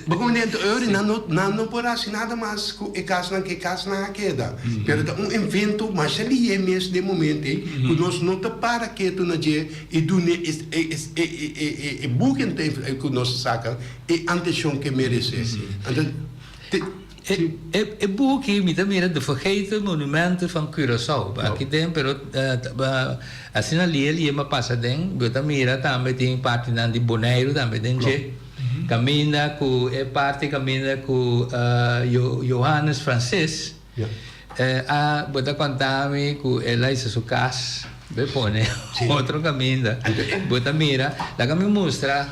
Bo comprende? Anto e ora nan no nan no por haci nada mas cu e casnan cu e casnan a keda. Pero ta un invento masha lihe mes den momento ey cu nos no ta para ketu na dje y dune e e e e e buki cu nos a saca e antencion cu e merece. Anto te. E e buki mi ta mira De Vergeten Monumenten van Curaçao. Aki den pero asina lie lie mi a pasa den bo ta mira tambe tin partinan di Boneiru tambe den dje. Caminda cu e parti caminda cu Johannes Francis a bo ta conta mi cu el a hisa su cas bo e pone otro caminda bo ta mira laga mi mustra.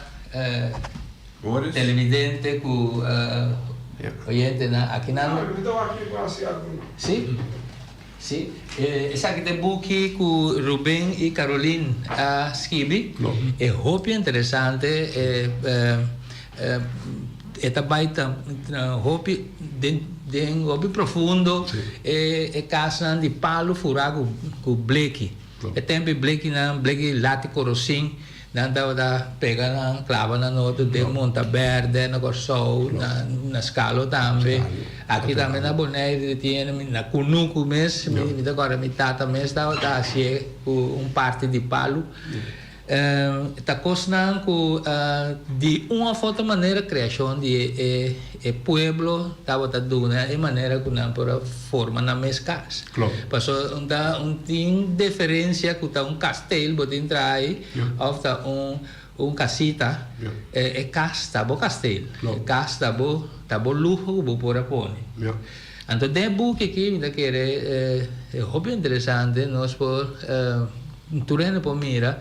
Televidente ku oyentenan aki nan. Si, si. Esaki ta e buki ku Ruben i Caroline a skibi. E hopi interesante. E ta bai hopi den hopi profundo e kasnan di palu furá ku bleki. E tempu e blekinan, bleki lati korosin. Nan tabata pega nan, klaba nan otro den Monta Berde, na Kòrsou, na Skalo tambe. Aki tambe na Boneiru tin hende, na Kunuku mes, mi ta kòrda mi tata mes tabata hasié ku un parti di palu. Ta kosnan ku di un òf otro manera kreashon di e pueblo tabata duna e manera ku nan por a forma nan mes kas. Pasobra un ta un tin deferensia ku ta un kasteel bo tin traha Of ta un un casita, e e cas ta bo kasteel, e cas ta bo ta bo luho ku bo por a pone. Anto den e buki aki mi ta kere e hopi interesante nos por tur hende por mira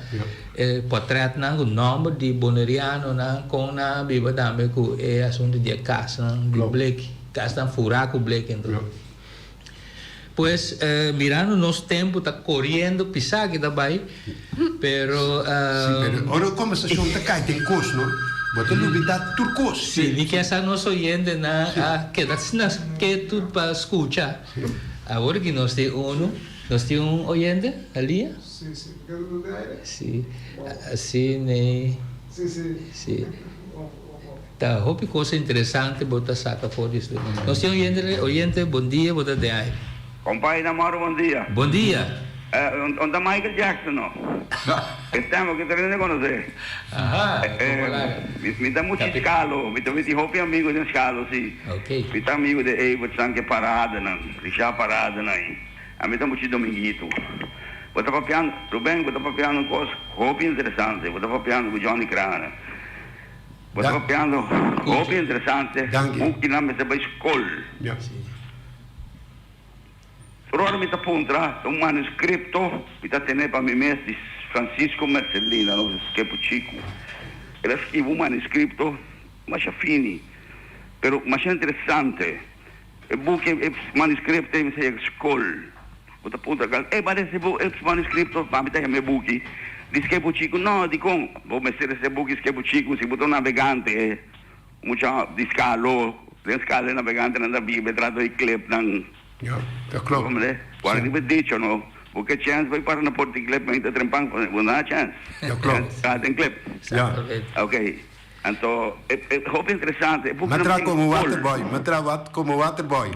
e potretnan ku nomber di bonerianonan kon nan a biba tambe ku e asuntu di e casnan di bleki, casnan fura ku bleki anto. Pues, mirando nos tempu ta koriendo pisá ki ta bai, pero. Sí, pero ora e kombersashon ta kai den kos, no? Bo ta lubidá tur kos. Sí, mi ke sa nos oyentenan a keda asina ketu pa skucha. Awor ki nos tin unu, nos tin un oyente, Alia? Sí, sí. Keda den aire? Sí. Asina. Sí, sí. Sí. Ta hopi cosa interesante bo ta saca for di estudio. Nos tin oyente, oyente bon dia bo ta den aire. Compai Namoro bon dia. Bon dia. On ta Michael Jackson no? E stem aki ta rende conoce. Aha, como laga. Mi ta muchi Skalo, mi ta mi tin hopi amigo den Skalo si. Ok. Mi ta amigo de Evertsan ke paradanan, Richard paradanan ei. Ami ta muchi Dominguito. Bo ta papiando, Ruben bo ta papiando un cos hopi interesante, bo ta papiando cu Johnny Crane. Bo ta papiando hopi interesante, bukinan mester bai skol. Tur ora mi ta puntra ta un manuskripto mi ta tene pa mi mes di Francisco Mercelina, nos skepu chiku. El a skibi un manuskripto masha fini, pero masha interesante. E buki, e manuskripto ei mester yega skol. Bo ta puntra kal, e parece bo e manuskripto, mami ta yama e buki di skepu chiku. No, dikon? Bo mester e buki skepu chiku si bo ta un nabegante, mucha di skalo, den skalo e nabegantenan ta biba e trato di klepnan. Ja, ta klopt. Bo Wak riba e dicho no, bo ke chèns bai para na port di klep, mi ta trempan, bo no a chèns. Ja, klopt. Traha den klep. Ja. Oké. Anto e e hopi interesante e buki M'a nan traha tin komo kol. waterboy, m'a traha wat komo waterboy.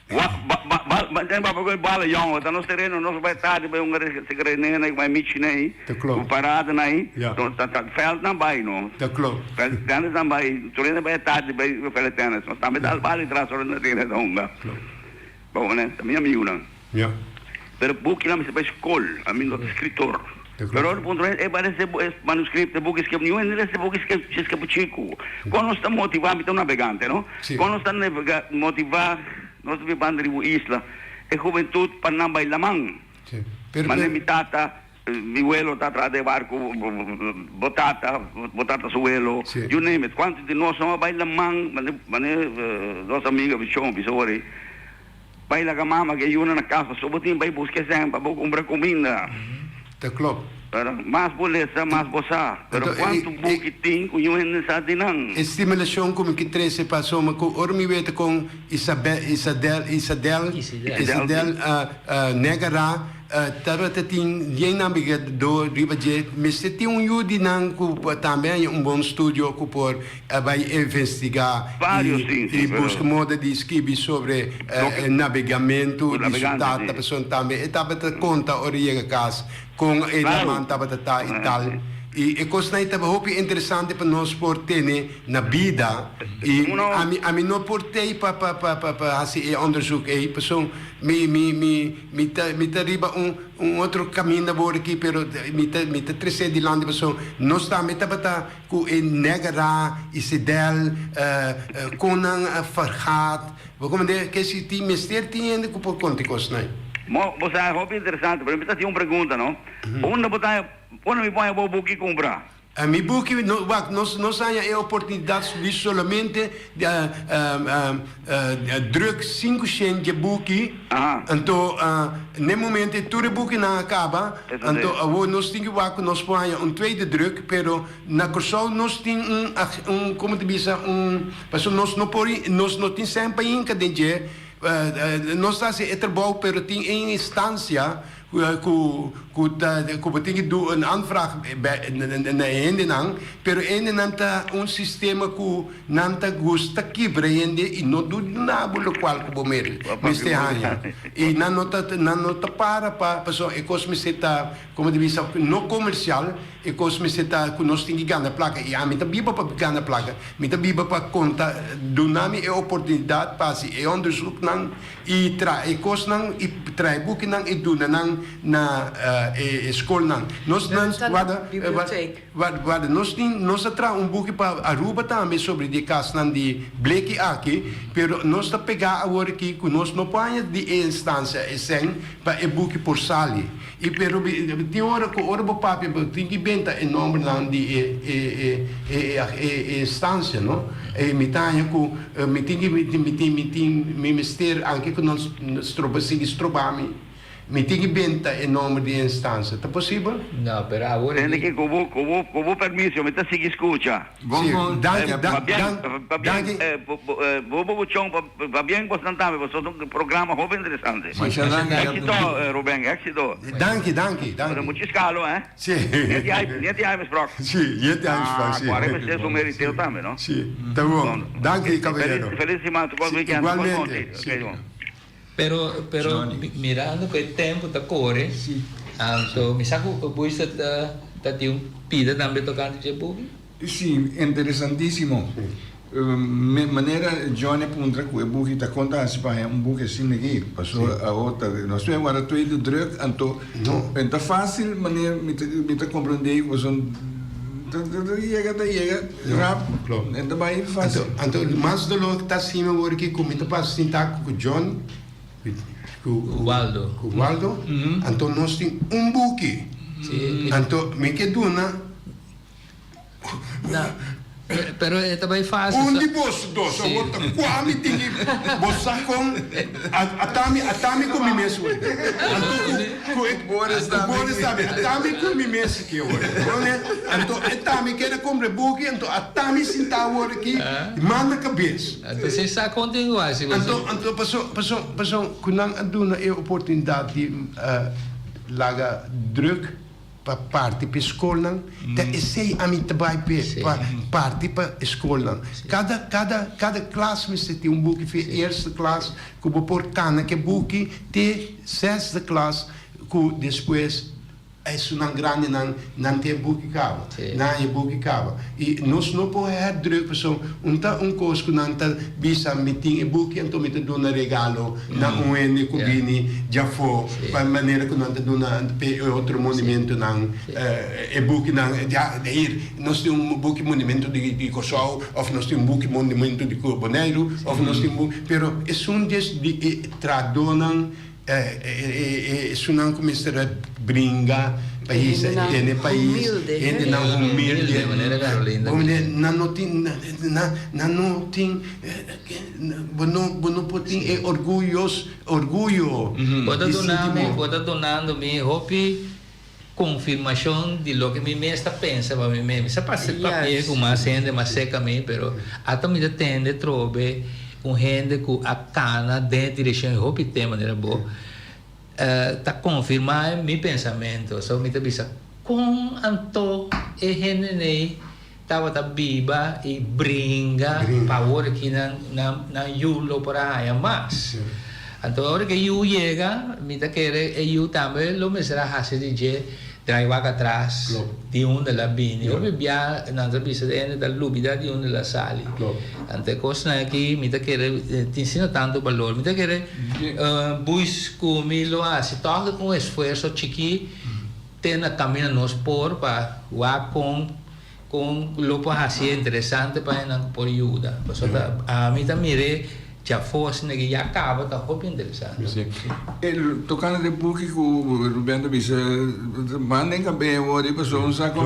Wa ba ba ba ba den baba ku bala yòn ta nos tereno nos bai tardi bai hunga sekrene na bai michi nei Ta klopt. ku parada nai Ja. no ta ta veld nan bai no. Ta klopt. Veld tennis nan bai tur hende bai tardi bai veld tennis nos tambe dal bala atras ora nos tene ta hunga. Klopt. Bo ne ta mi amigunan. Ja. Pero buki nan mester bai skol, ami no ta skritor. Pero ora puntra e parece e manuscrito e buki skep niun hende lesa e buki skep skep chiku. Kon nos ta motiva, mi ta un nabegante no, kon nos ta navega motiva nos ta bibando riba un isla e hubentut pa nan bai laman. Mane mi tata. Mi welo ta traha den barku, bo tata, bo tata su welo, you name it. Kuantu di nos no a bai laman, mane nos amiga Bishon bisa ora ei, bai laga mama ku e yunan na kas pasobra bo tin bai buska esei pa bo kumpra kuminda. Ta klop. Pero mas bo lesa, mas bo sa. Pero kuantu buki tin ku niun hende sa di nan? E stimulashon ku mi ke trese pasobra ku ora mi weta kon Isabel, Isadel, Isadel, Isadel Negara Tabata tin yen nabegadó riba dje. Mester tin un yu di nan ku tambe haña un bon studio ku por a bai investigá i buska moda di skibi sobre nabegamentu di su tata. Pasobra tambe e tabata konta ora e yega kas kon e laman tabata ta i tal. I e kosnan ei tabata hopi interesante pa nos por tene na bida. I ami ami no por tei pa pa pa hasi e onderzoek ei pasobra mi mi mi. Mi ta mi ta riba un un otro caminda awor aki pero mi ta mi ta trece dilanti pasobra nos tambe tabata cu e Negara y Cedel con nan a vergaat bo comprende ke si tin mester tin hende cu por conta e cosnan ey. Mo bo sa hopi interesante pero mi ta haci un pregunta no unda bo ta unda mi pone bo buki cumpra? Mi buki, no, wak, nos, nos haña e oportunidat di solamente druk 500 dje buki. Anto, n'e momento ei tur e bukinan a kaba. Anto, awor nos tin ki wak ku nos por haña un tweede druk, pero na Kòrsou nos tin un, un, komo ta bisa, un, pasobra nos no por, nos no tin sèn pa hinka den dje. Nos ta hasi e trabou, pero tin e instansia Ku ku ta ku bo tin ki du un aanvraag bij na e hendenan, pero e hendenan ta un sistema ku nan ta gusta kibra hende i no duna bo lokual ku bo mere mester haña. I nan no ta nan no ta para pa pasobra e kos mester ta komo ta bisa no komersial, e kos mester ta ku nos tin ki gana plaka i ami ta biba pa gana plaka, mi ta biba pa konta duna mi e oportunidat pa hasi e onderzoeknan. I traha e kosnan, i traha e bukinan i duna nan na e skolnan. Nos nan warda, warda, warda, nos tin, nos a traha un buki pa Aruba tambe sobre di e kasnan di bleki aki, pero nos ta pegá awor aki ku nos no por haña di e instansia e sèn pa e buki por sali. I pero tin ora ku ora bo papia bo tin ki benta e nombernan di e e e e instansia no. E mi ta haña ku mi tin ki mi tin mi tin mi mester anke ku nan stroba sigui stroba mi mi tin ki benta e nomber di e instansia. Ta posibel? No, pero awor Tende ki ku bo ku bo ku bo permiso mi ta sigui skucha. Bon bon danki Pabien pabien danki. Bo bo buchon pabien bosnan tambe boso ta un programa hopi interesante. Masha danki. Exito Ruben exito. Danki danki danki. Pero mucho escalo eh. Si. Yeti ai yeti ai mesprok. Si yeti ai mesprok si. Ah cuare mester su meriteo tambe no. Si ta bon danki caballero. Feliz siman bon weekend igualmente. Si. Pero pero mirando cu e tempo ta core anto mi sa cu Boyce ta ta tin un pida tambe tocante dje buki. Si, interesantisimo. Manera Johnny a puntra cu e buki ta con ta haci pa haña un buki asina aki, pasobra awor ta nos tin wara tweede druk anto en ta facil manera mi ta mi ta comprende cu pasobra ta ta yega ta yega rap en ta bay facil. Anto mas dolor ta asina awor aki cu mi ta pasa sinta cu Johnny cu Waldo cu Waldo anto nos tin un buki anto mi ke duna. No, pero e ta bai fácil. Un di boso dos awor ta kua mi tin ki bo sa kon atami atami ku mi mes word. Anto ku ku e Boris ku Boris tambe atami ku mi mes ki awor. Bone anto e tambe kere kumpra e buki anto atami sinta awor aki manda kabes. Anto si sa kon tin ku hasi boso. Anto anto paso paso paso ku nan a duna e oportunidat di laga druk. Pa parti pa e skolnan, ta esei ami ta bai p'e, pa parti pa e skolnan. Kada, kada, kada klas mester tin un buki for e eerste klas ku bo por kana ku e buki te zesde klas ku despues esunnan grandinan nan tin e buki kaba, nan haña e buki kaba. I nos no por herdruk pasobra un ta un kos ku nan ta bisa mi tin e buki anto mi ta duna regalo na un hende ku bini djafó pa manera ku nan ta duna p'e otro monumentonan e bukinan ya hier nos tin un buki monumento di Kòrsou òf nos tin un buki monumento di Boneiru òf nos tin un buki pero esun des di e trahadónan esunnan ku mester a bringa. pais, Hendenan tene pais, humilde, hè? hendenan humilde. Humilde, manera Carolina. Humilde, nan no tin, nan, nan no tin, bo no, bo no por tin e orguyos, orguyo Bo ta di duna sinti mi, bo. bo ta dunando mi hopi konfirmashon di loke mi mes ta pensa pa mi mes. Mi sa pasa papia Juist. ku mas hende mas serka mi, pero ata mi ta tende trobe un hende ku a kana den e direkshon hopi te manera bo ta konfirmá mi pensamentu. So mi ta bisa, kon anto e hendenei tabata biba i bringa pa ora ki nan nan yu lo por a haña mas? Anto ora ku e yu yega, mi ta kere e yu tambe lo mester a hasi di dje drai wak atras di unda el a bini. Hopi bia nan ta bisa e hende ta lubida di unda el a sali. Anto e kosnan aki mi ta kere tin asina tantu balor. Mi ta kere buis ku mi lo hasi tòg un esfuerso chikí te na kaminda nos por pa wak kon kon lo por hasi interesante pa hendenan ku por yuda. Pasobra ami ta mir'é djafó asina ke ya kaba ta hopi interesante. Sí. E tokante de buki ku Ruben ta bisa, manda en kab'é awor i pasobra un sa ku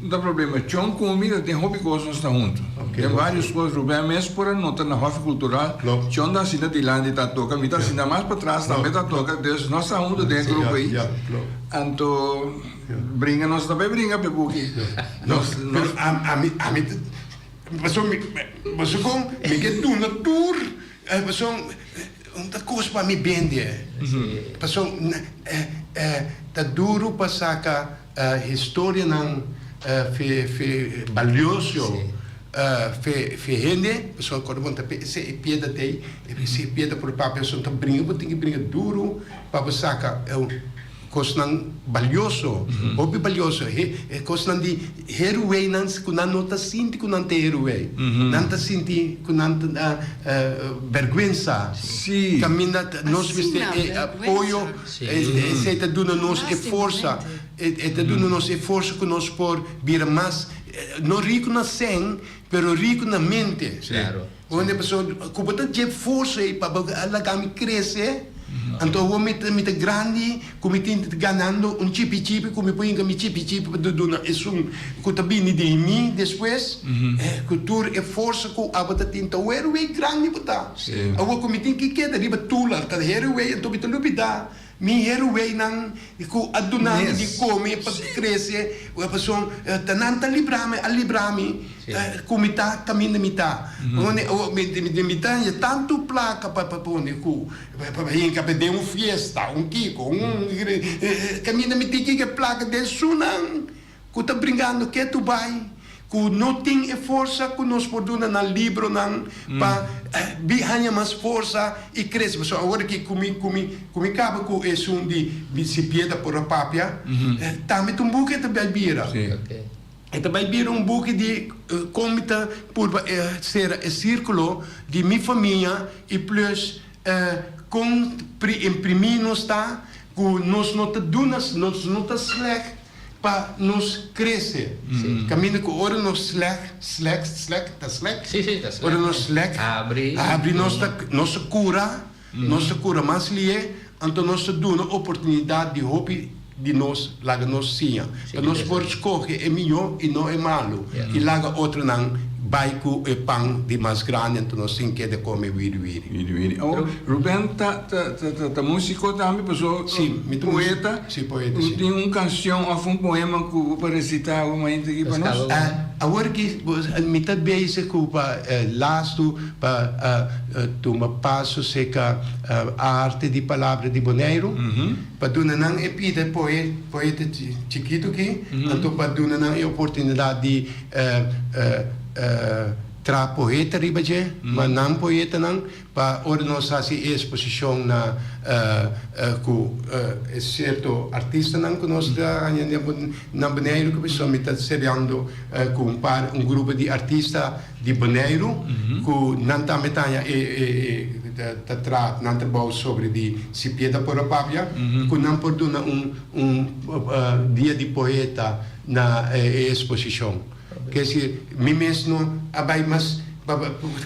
no ta problema. Chon ku mi ta tin hopi kos nos ta huntu. Den varios kos Ruben mes por a nota na Hòfi Kultural, Chon ta asina dilanti ta toka, mi ta asina mas patras tambe ta toka, dus nos ta huntu den e grupo ei. Anto bringa nos ta bai bringa p'e buki. Nos, pero ami, ami ta, pasobra mi, pasobra kon mi ke duna tur, pasobra un ta kos pa mi bende, pasobra ta duru pa saka historianan fe, fe balioso fe, fe hende, pasobra kòrda bon ta se e piedra t'ei, se e piedra por papia, pasobra ta bringa bo tin ke bringa duru pa bo saka. Kosnan balioso, hopi balioso. E kosnan di heruweinan ku nan no ta sinti ku nan ta heruwei. Nan ta sinti ku nan ta bèrgwensa. Kaminda nos mester e apoyo, esei ta duna nos e forsa, e ta duna nos e forsa ku nos por bira mas, no riku na sèn, pero riku na mente. Wende pasobra ku bo ta dje forsa ei pa bo a laga mi krese, anto awor mi ta mi ta grandi ku mi tin ta ganando un chipi chipi ku mi por hinka mi chipi chipi pa duna esun ku ta bini di mi despues, ku tur e forsa ku abo ta tin ta weri wei grandi bo ta. Awor ku mi tin ki keda riba tula ta heri wei anto mi ta lubida Mi heruweinan ku a duna mi di kome pa krese, pasobra ta nan ta libra mi, a libra mi ku mi ta kaminda mi ta. Mi ta haña tantu plaka pa pone ku pa hinka pa den un fiesta, un kiko, un kaminda mi tin kiko e plaka den sunan. Ku ta bringando ketu bai, ku no tin e forsa ku nos por duna nan libronan pa bi haña mas forsa i krese. Pasobra awor aki ku mi ku mi ku mi kaba ku esun di si piedra por a papia, tambe ta un buki e ta bai bira. E ta bai bira un buki di kon mi ta purba sera e sirkulo di mi famia i plus kon imprimí nos ta ku nos no ta duna nos no ta slèk. Pa nos crece. Caminda cu ora nos slek, slek, slek, ta slek? Sí, sí, ta slek. Ora nos slek, Habri. habri nos ta, nos ta cura, nos ta cura mas lihe, anto nos ta duna oportunidad di hopi di nos laga nos siña. Pa nos por scoge e miho y no e malo. Y laga otronan bai cu e pan di mas grandi, anto nos tin keda come wiri wiri. Wiri wiri. Awor, Ruben ta ta ta ta musico tambe paso Sí, mi ta poeta. Sí, poeta, sí. Bo tin un cancion of un poema cu bo por recita awe mainta aki pa nos? Awor ki mi ta bezig cu pa lastu pa tuma paso cerca arte di palabra di Boneiru, pa duna nan e pida poeta chikito aki, anto pa duna nan e oportunidad di Traha poeta riba dje, ma nan poetanan pa ora nos hasi e esposishon na ku e sierto artistanan ku nos ta haña na Boneiru ku pasobra mi ta seriando ku un par un grupo di artista di Boneiru ku nan tambe ta haña e ta traha nan trabou sobre di si piedra por a papia ku nan por duna un un dia di poeta na e esposishon. Ke si mi mes no a bai mas pa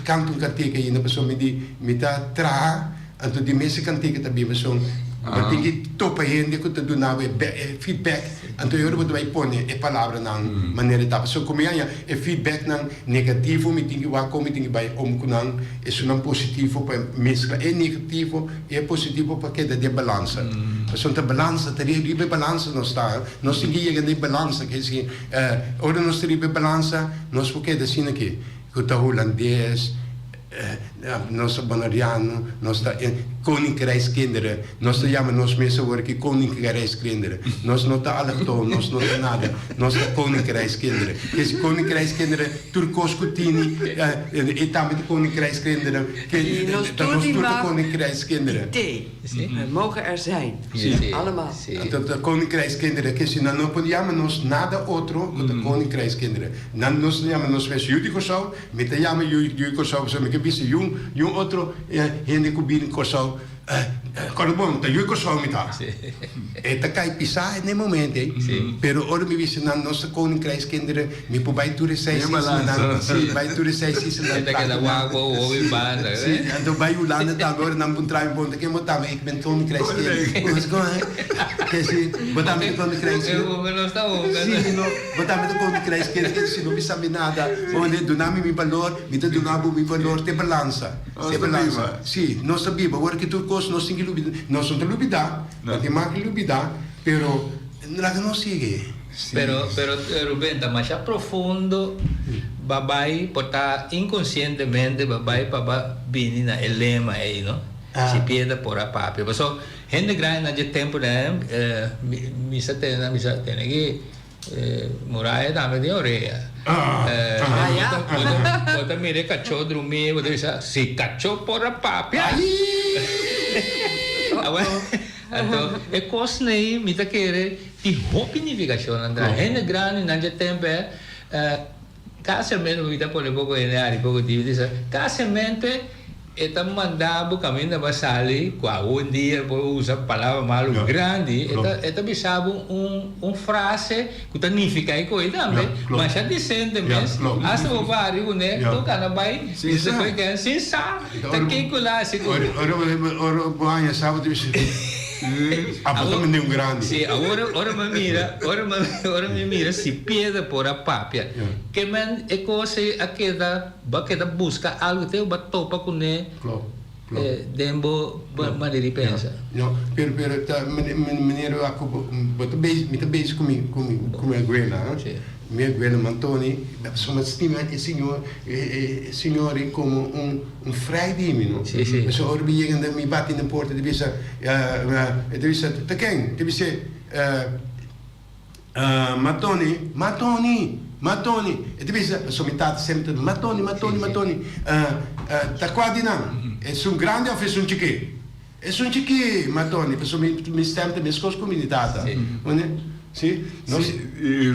kanta un kantika ainda pasobra mi di mi ta traha anto di mes e kantika ta biba pasobra. Bo tin ki topa hende ku ta duna bo e feedback, anto e ora bo ta bai pone e palabranan manera e ta. Pasobra ku mi haña e feedbacknan negativo mi tin ki wak kon mi tin ki bai om ku nan, esunnan positivo pa meskla e negativo i e positivo pa keda den balansa. Pasobra ta balansa, ta riba e balansa nos ta. Nos tin ki yega na e balansa, ke si ora nos ta riba e balansa nos por keda asina aki, ku ta hulandes. Nos ta Bonaireano, nos ta Koninkrijkskinderen. Nos ta yama nos mes awor aki Koninkrijkskinderen. Nos no ta allochtoon, nos no ta nada. Nos ta Koninkrijkskinderen. Kes Koninkrijkskinderen tur kos ku tini, e tambe ta Koninkrijkskinderen. I nos Ta tur nos di tur ta mag Koninkrijkskinderen. di thee. We mogen er zijn. Allemaal. Anto ta Koninkrijkskinderen. Ke si nan no por yama nos nada otro ku ta Koninkrijkskinderen. Nan nos ta yama nos mes yu di Kòrsou. Mi ta yama yu yu Kòrsou pasobra mi ke bisa yun yun otro hende ku bini Kòrsou kòrda bon ta yu Kòrsou mi ta. E ta kai pisá n'e momento ei pero ora mi bisa nan nos ta koninkrijkskinderen mi por bai tur e seis islanan si bai tur e seis islanan E ta keda wak bo hopi banda si anto bai Hulanda tambe ora nan puntra mi bon ta ken bo ta mi ik ben koninkrijkskind ke si bo tambe ta koninkrijkskind si no. Bo tambe ta koninkrijkskind ke si no bisa mi nada. Bo ne duna mi mi balor, mi ta duna bo mi balor. Te balansa, te balansa. Si, nos ta biba. Ora ki tur kos nos tin ki lubida, nos no ta lubida, no tin mag di lubida, pero laga nos sigui. Pero, pero Ruben, ta masha profundo ba bai por ta inkonsientemente ba bai pa ba bini na e lema ei, no? Si piedra por a papia. Paso hende grandi na dje tempo den, mi sa tene, mi sa tene ki. Muraya tambe tin orea. Bo ta mira e kachó drumí, bo ta bisa, si kachó por a papia. Anto e kosnan ei mi ta kere tin hopi nifikashon nan. Hende grandi nan dje tempu e kasiamente mi ta pone poko hende ari poko tibi ta bisa kasiamente E ta manda bo kaminda bo a sali ku awendia bo usa palabra malu grandi, e ta e ta bisa bo un un frase ku ta nifiká e koe tambe, masha disente mes, asta bo bari kuné tur kana bai bisa koe ken sin sa ta kiko la hasi ku bo. Ora bo haña sa bo ta bisa abo ta manda un grandi. Si, awor ora mi mira ora mi ora mi mira si piedra por a papia ke men e kos ei a keda. Bo a keda buska algu te bo a topa kuné den bo manera di pensa. No, pero pero ta manera wak ku bo ta bezig, mi ta bezig ku mi ku mi ku mi aguela, ha. Mi aguela Mantoni, pasobra mi a stima e señor e señor ei komo un un frei di mi, no. Pasobra ora mi yega mi bati na porta e ta bisa e ta bisa ta ken? E ta bisa. Matoni, Matoni, Matoni. E ta bisa, pasobra mi tata semper ta Matoni, Matoni, Matoni. Ta kua di nan? Esun grandi òf esun chikí? Esun chikí, Matoni, pasobra mi stèm ta meskos ku mi di tata. Si? Si,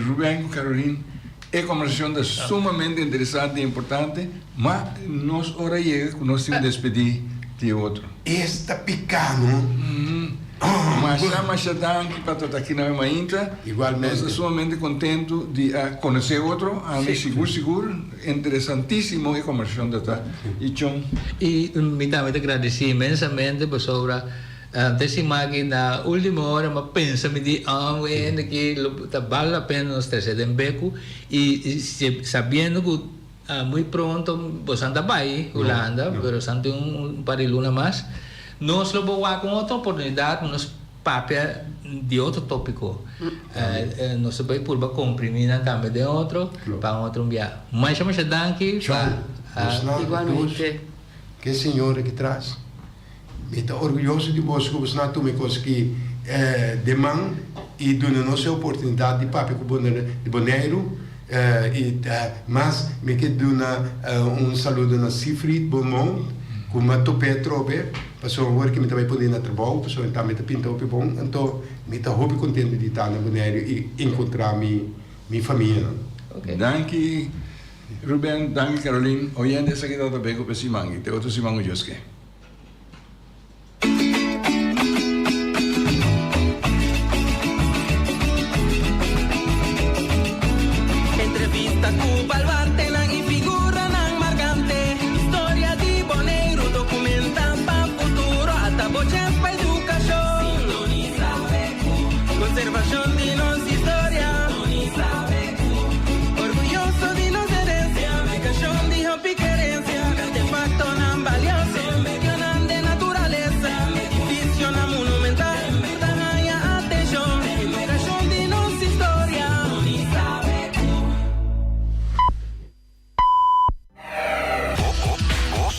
Ruben ku Caroline, e kombersashon ta sumamente interesante i importante, ma nos ora yega ku nos tin ku despedí di e otro. Esta piká, no? Masha masha danki pa ta aki na mainta. Igualmente. Nos ta sumamente kontentu di a konosé otro. Ami sigur sigur interesantísimo e kombersashon ta ta. I Chon. I mi tambe ta gradisí inmensamente pasobra te siman aki na último ora mi a pensa mi di oh e hende aki lo ta bal la pena nos trese den beku i sabiendo ku Muy pronto bosan ta bai Hulanda, pero san tin un par di luna mas. Nos lo por wak un otro oportunidad pa nos papia di otro topico. Nos ta bai purba comprimi nan tambe den otro pa un otro bia. Masha masha danki pa. Igualmente. Ke señor aki tras. Mi ta orguyoso di boso ku boso nan tuma e kos aki den man i duna nos e oportunidat di papia ku di Boneiru. I mas mi ke duna un saludo na Siegfried Beaumont ku mi a top'é atrobe pasobra awor ke mi ta bai pone na trabou pasobra mi tambe ta pinta hopi bon. Anto mi ta hopi kontento di ta na Boneiru i enkontrá mi famianan. Danki Ruben, danki Caroline. Oyente esaki tabata beko pa e siman i te otro siman ku Dios ke. Entrevista cu baluarte.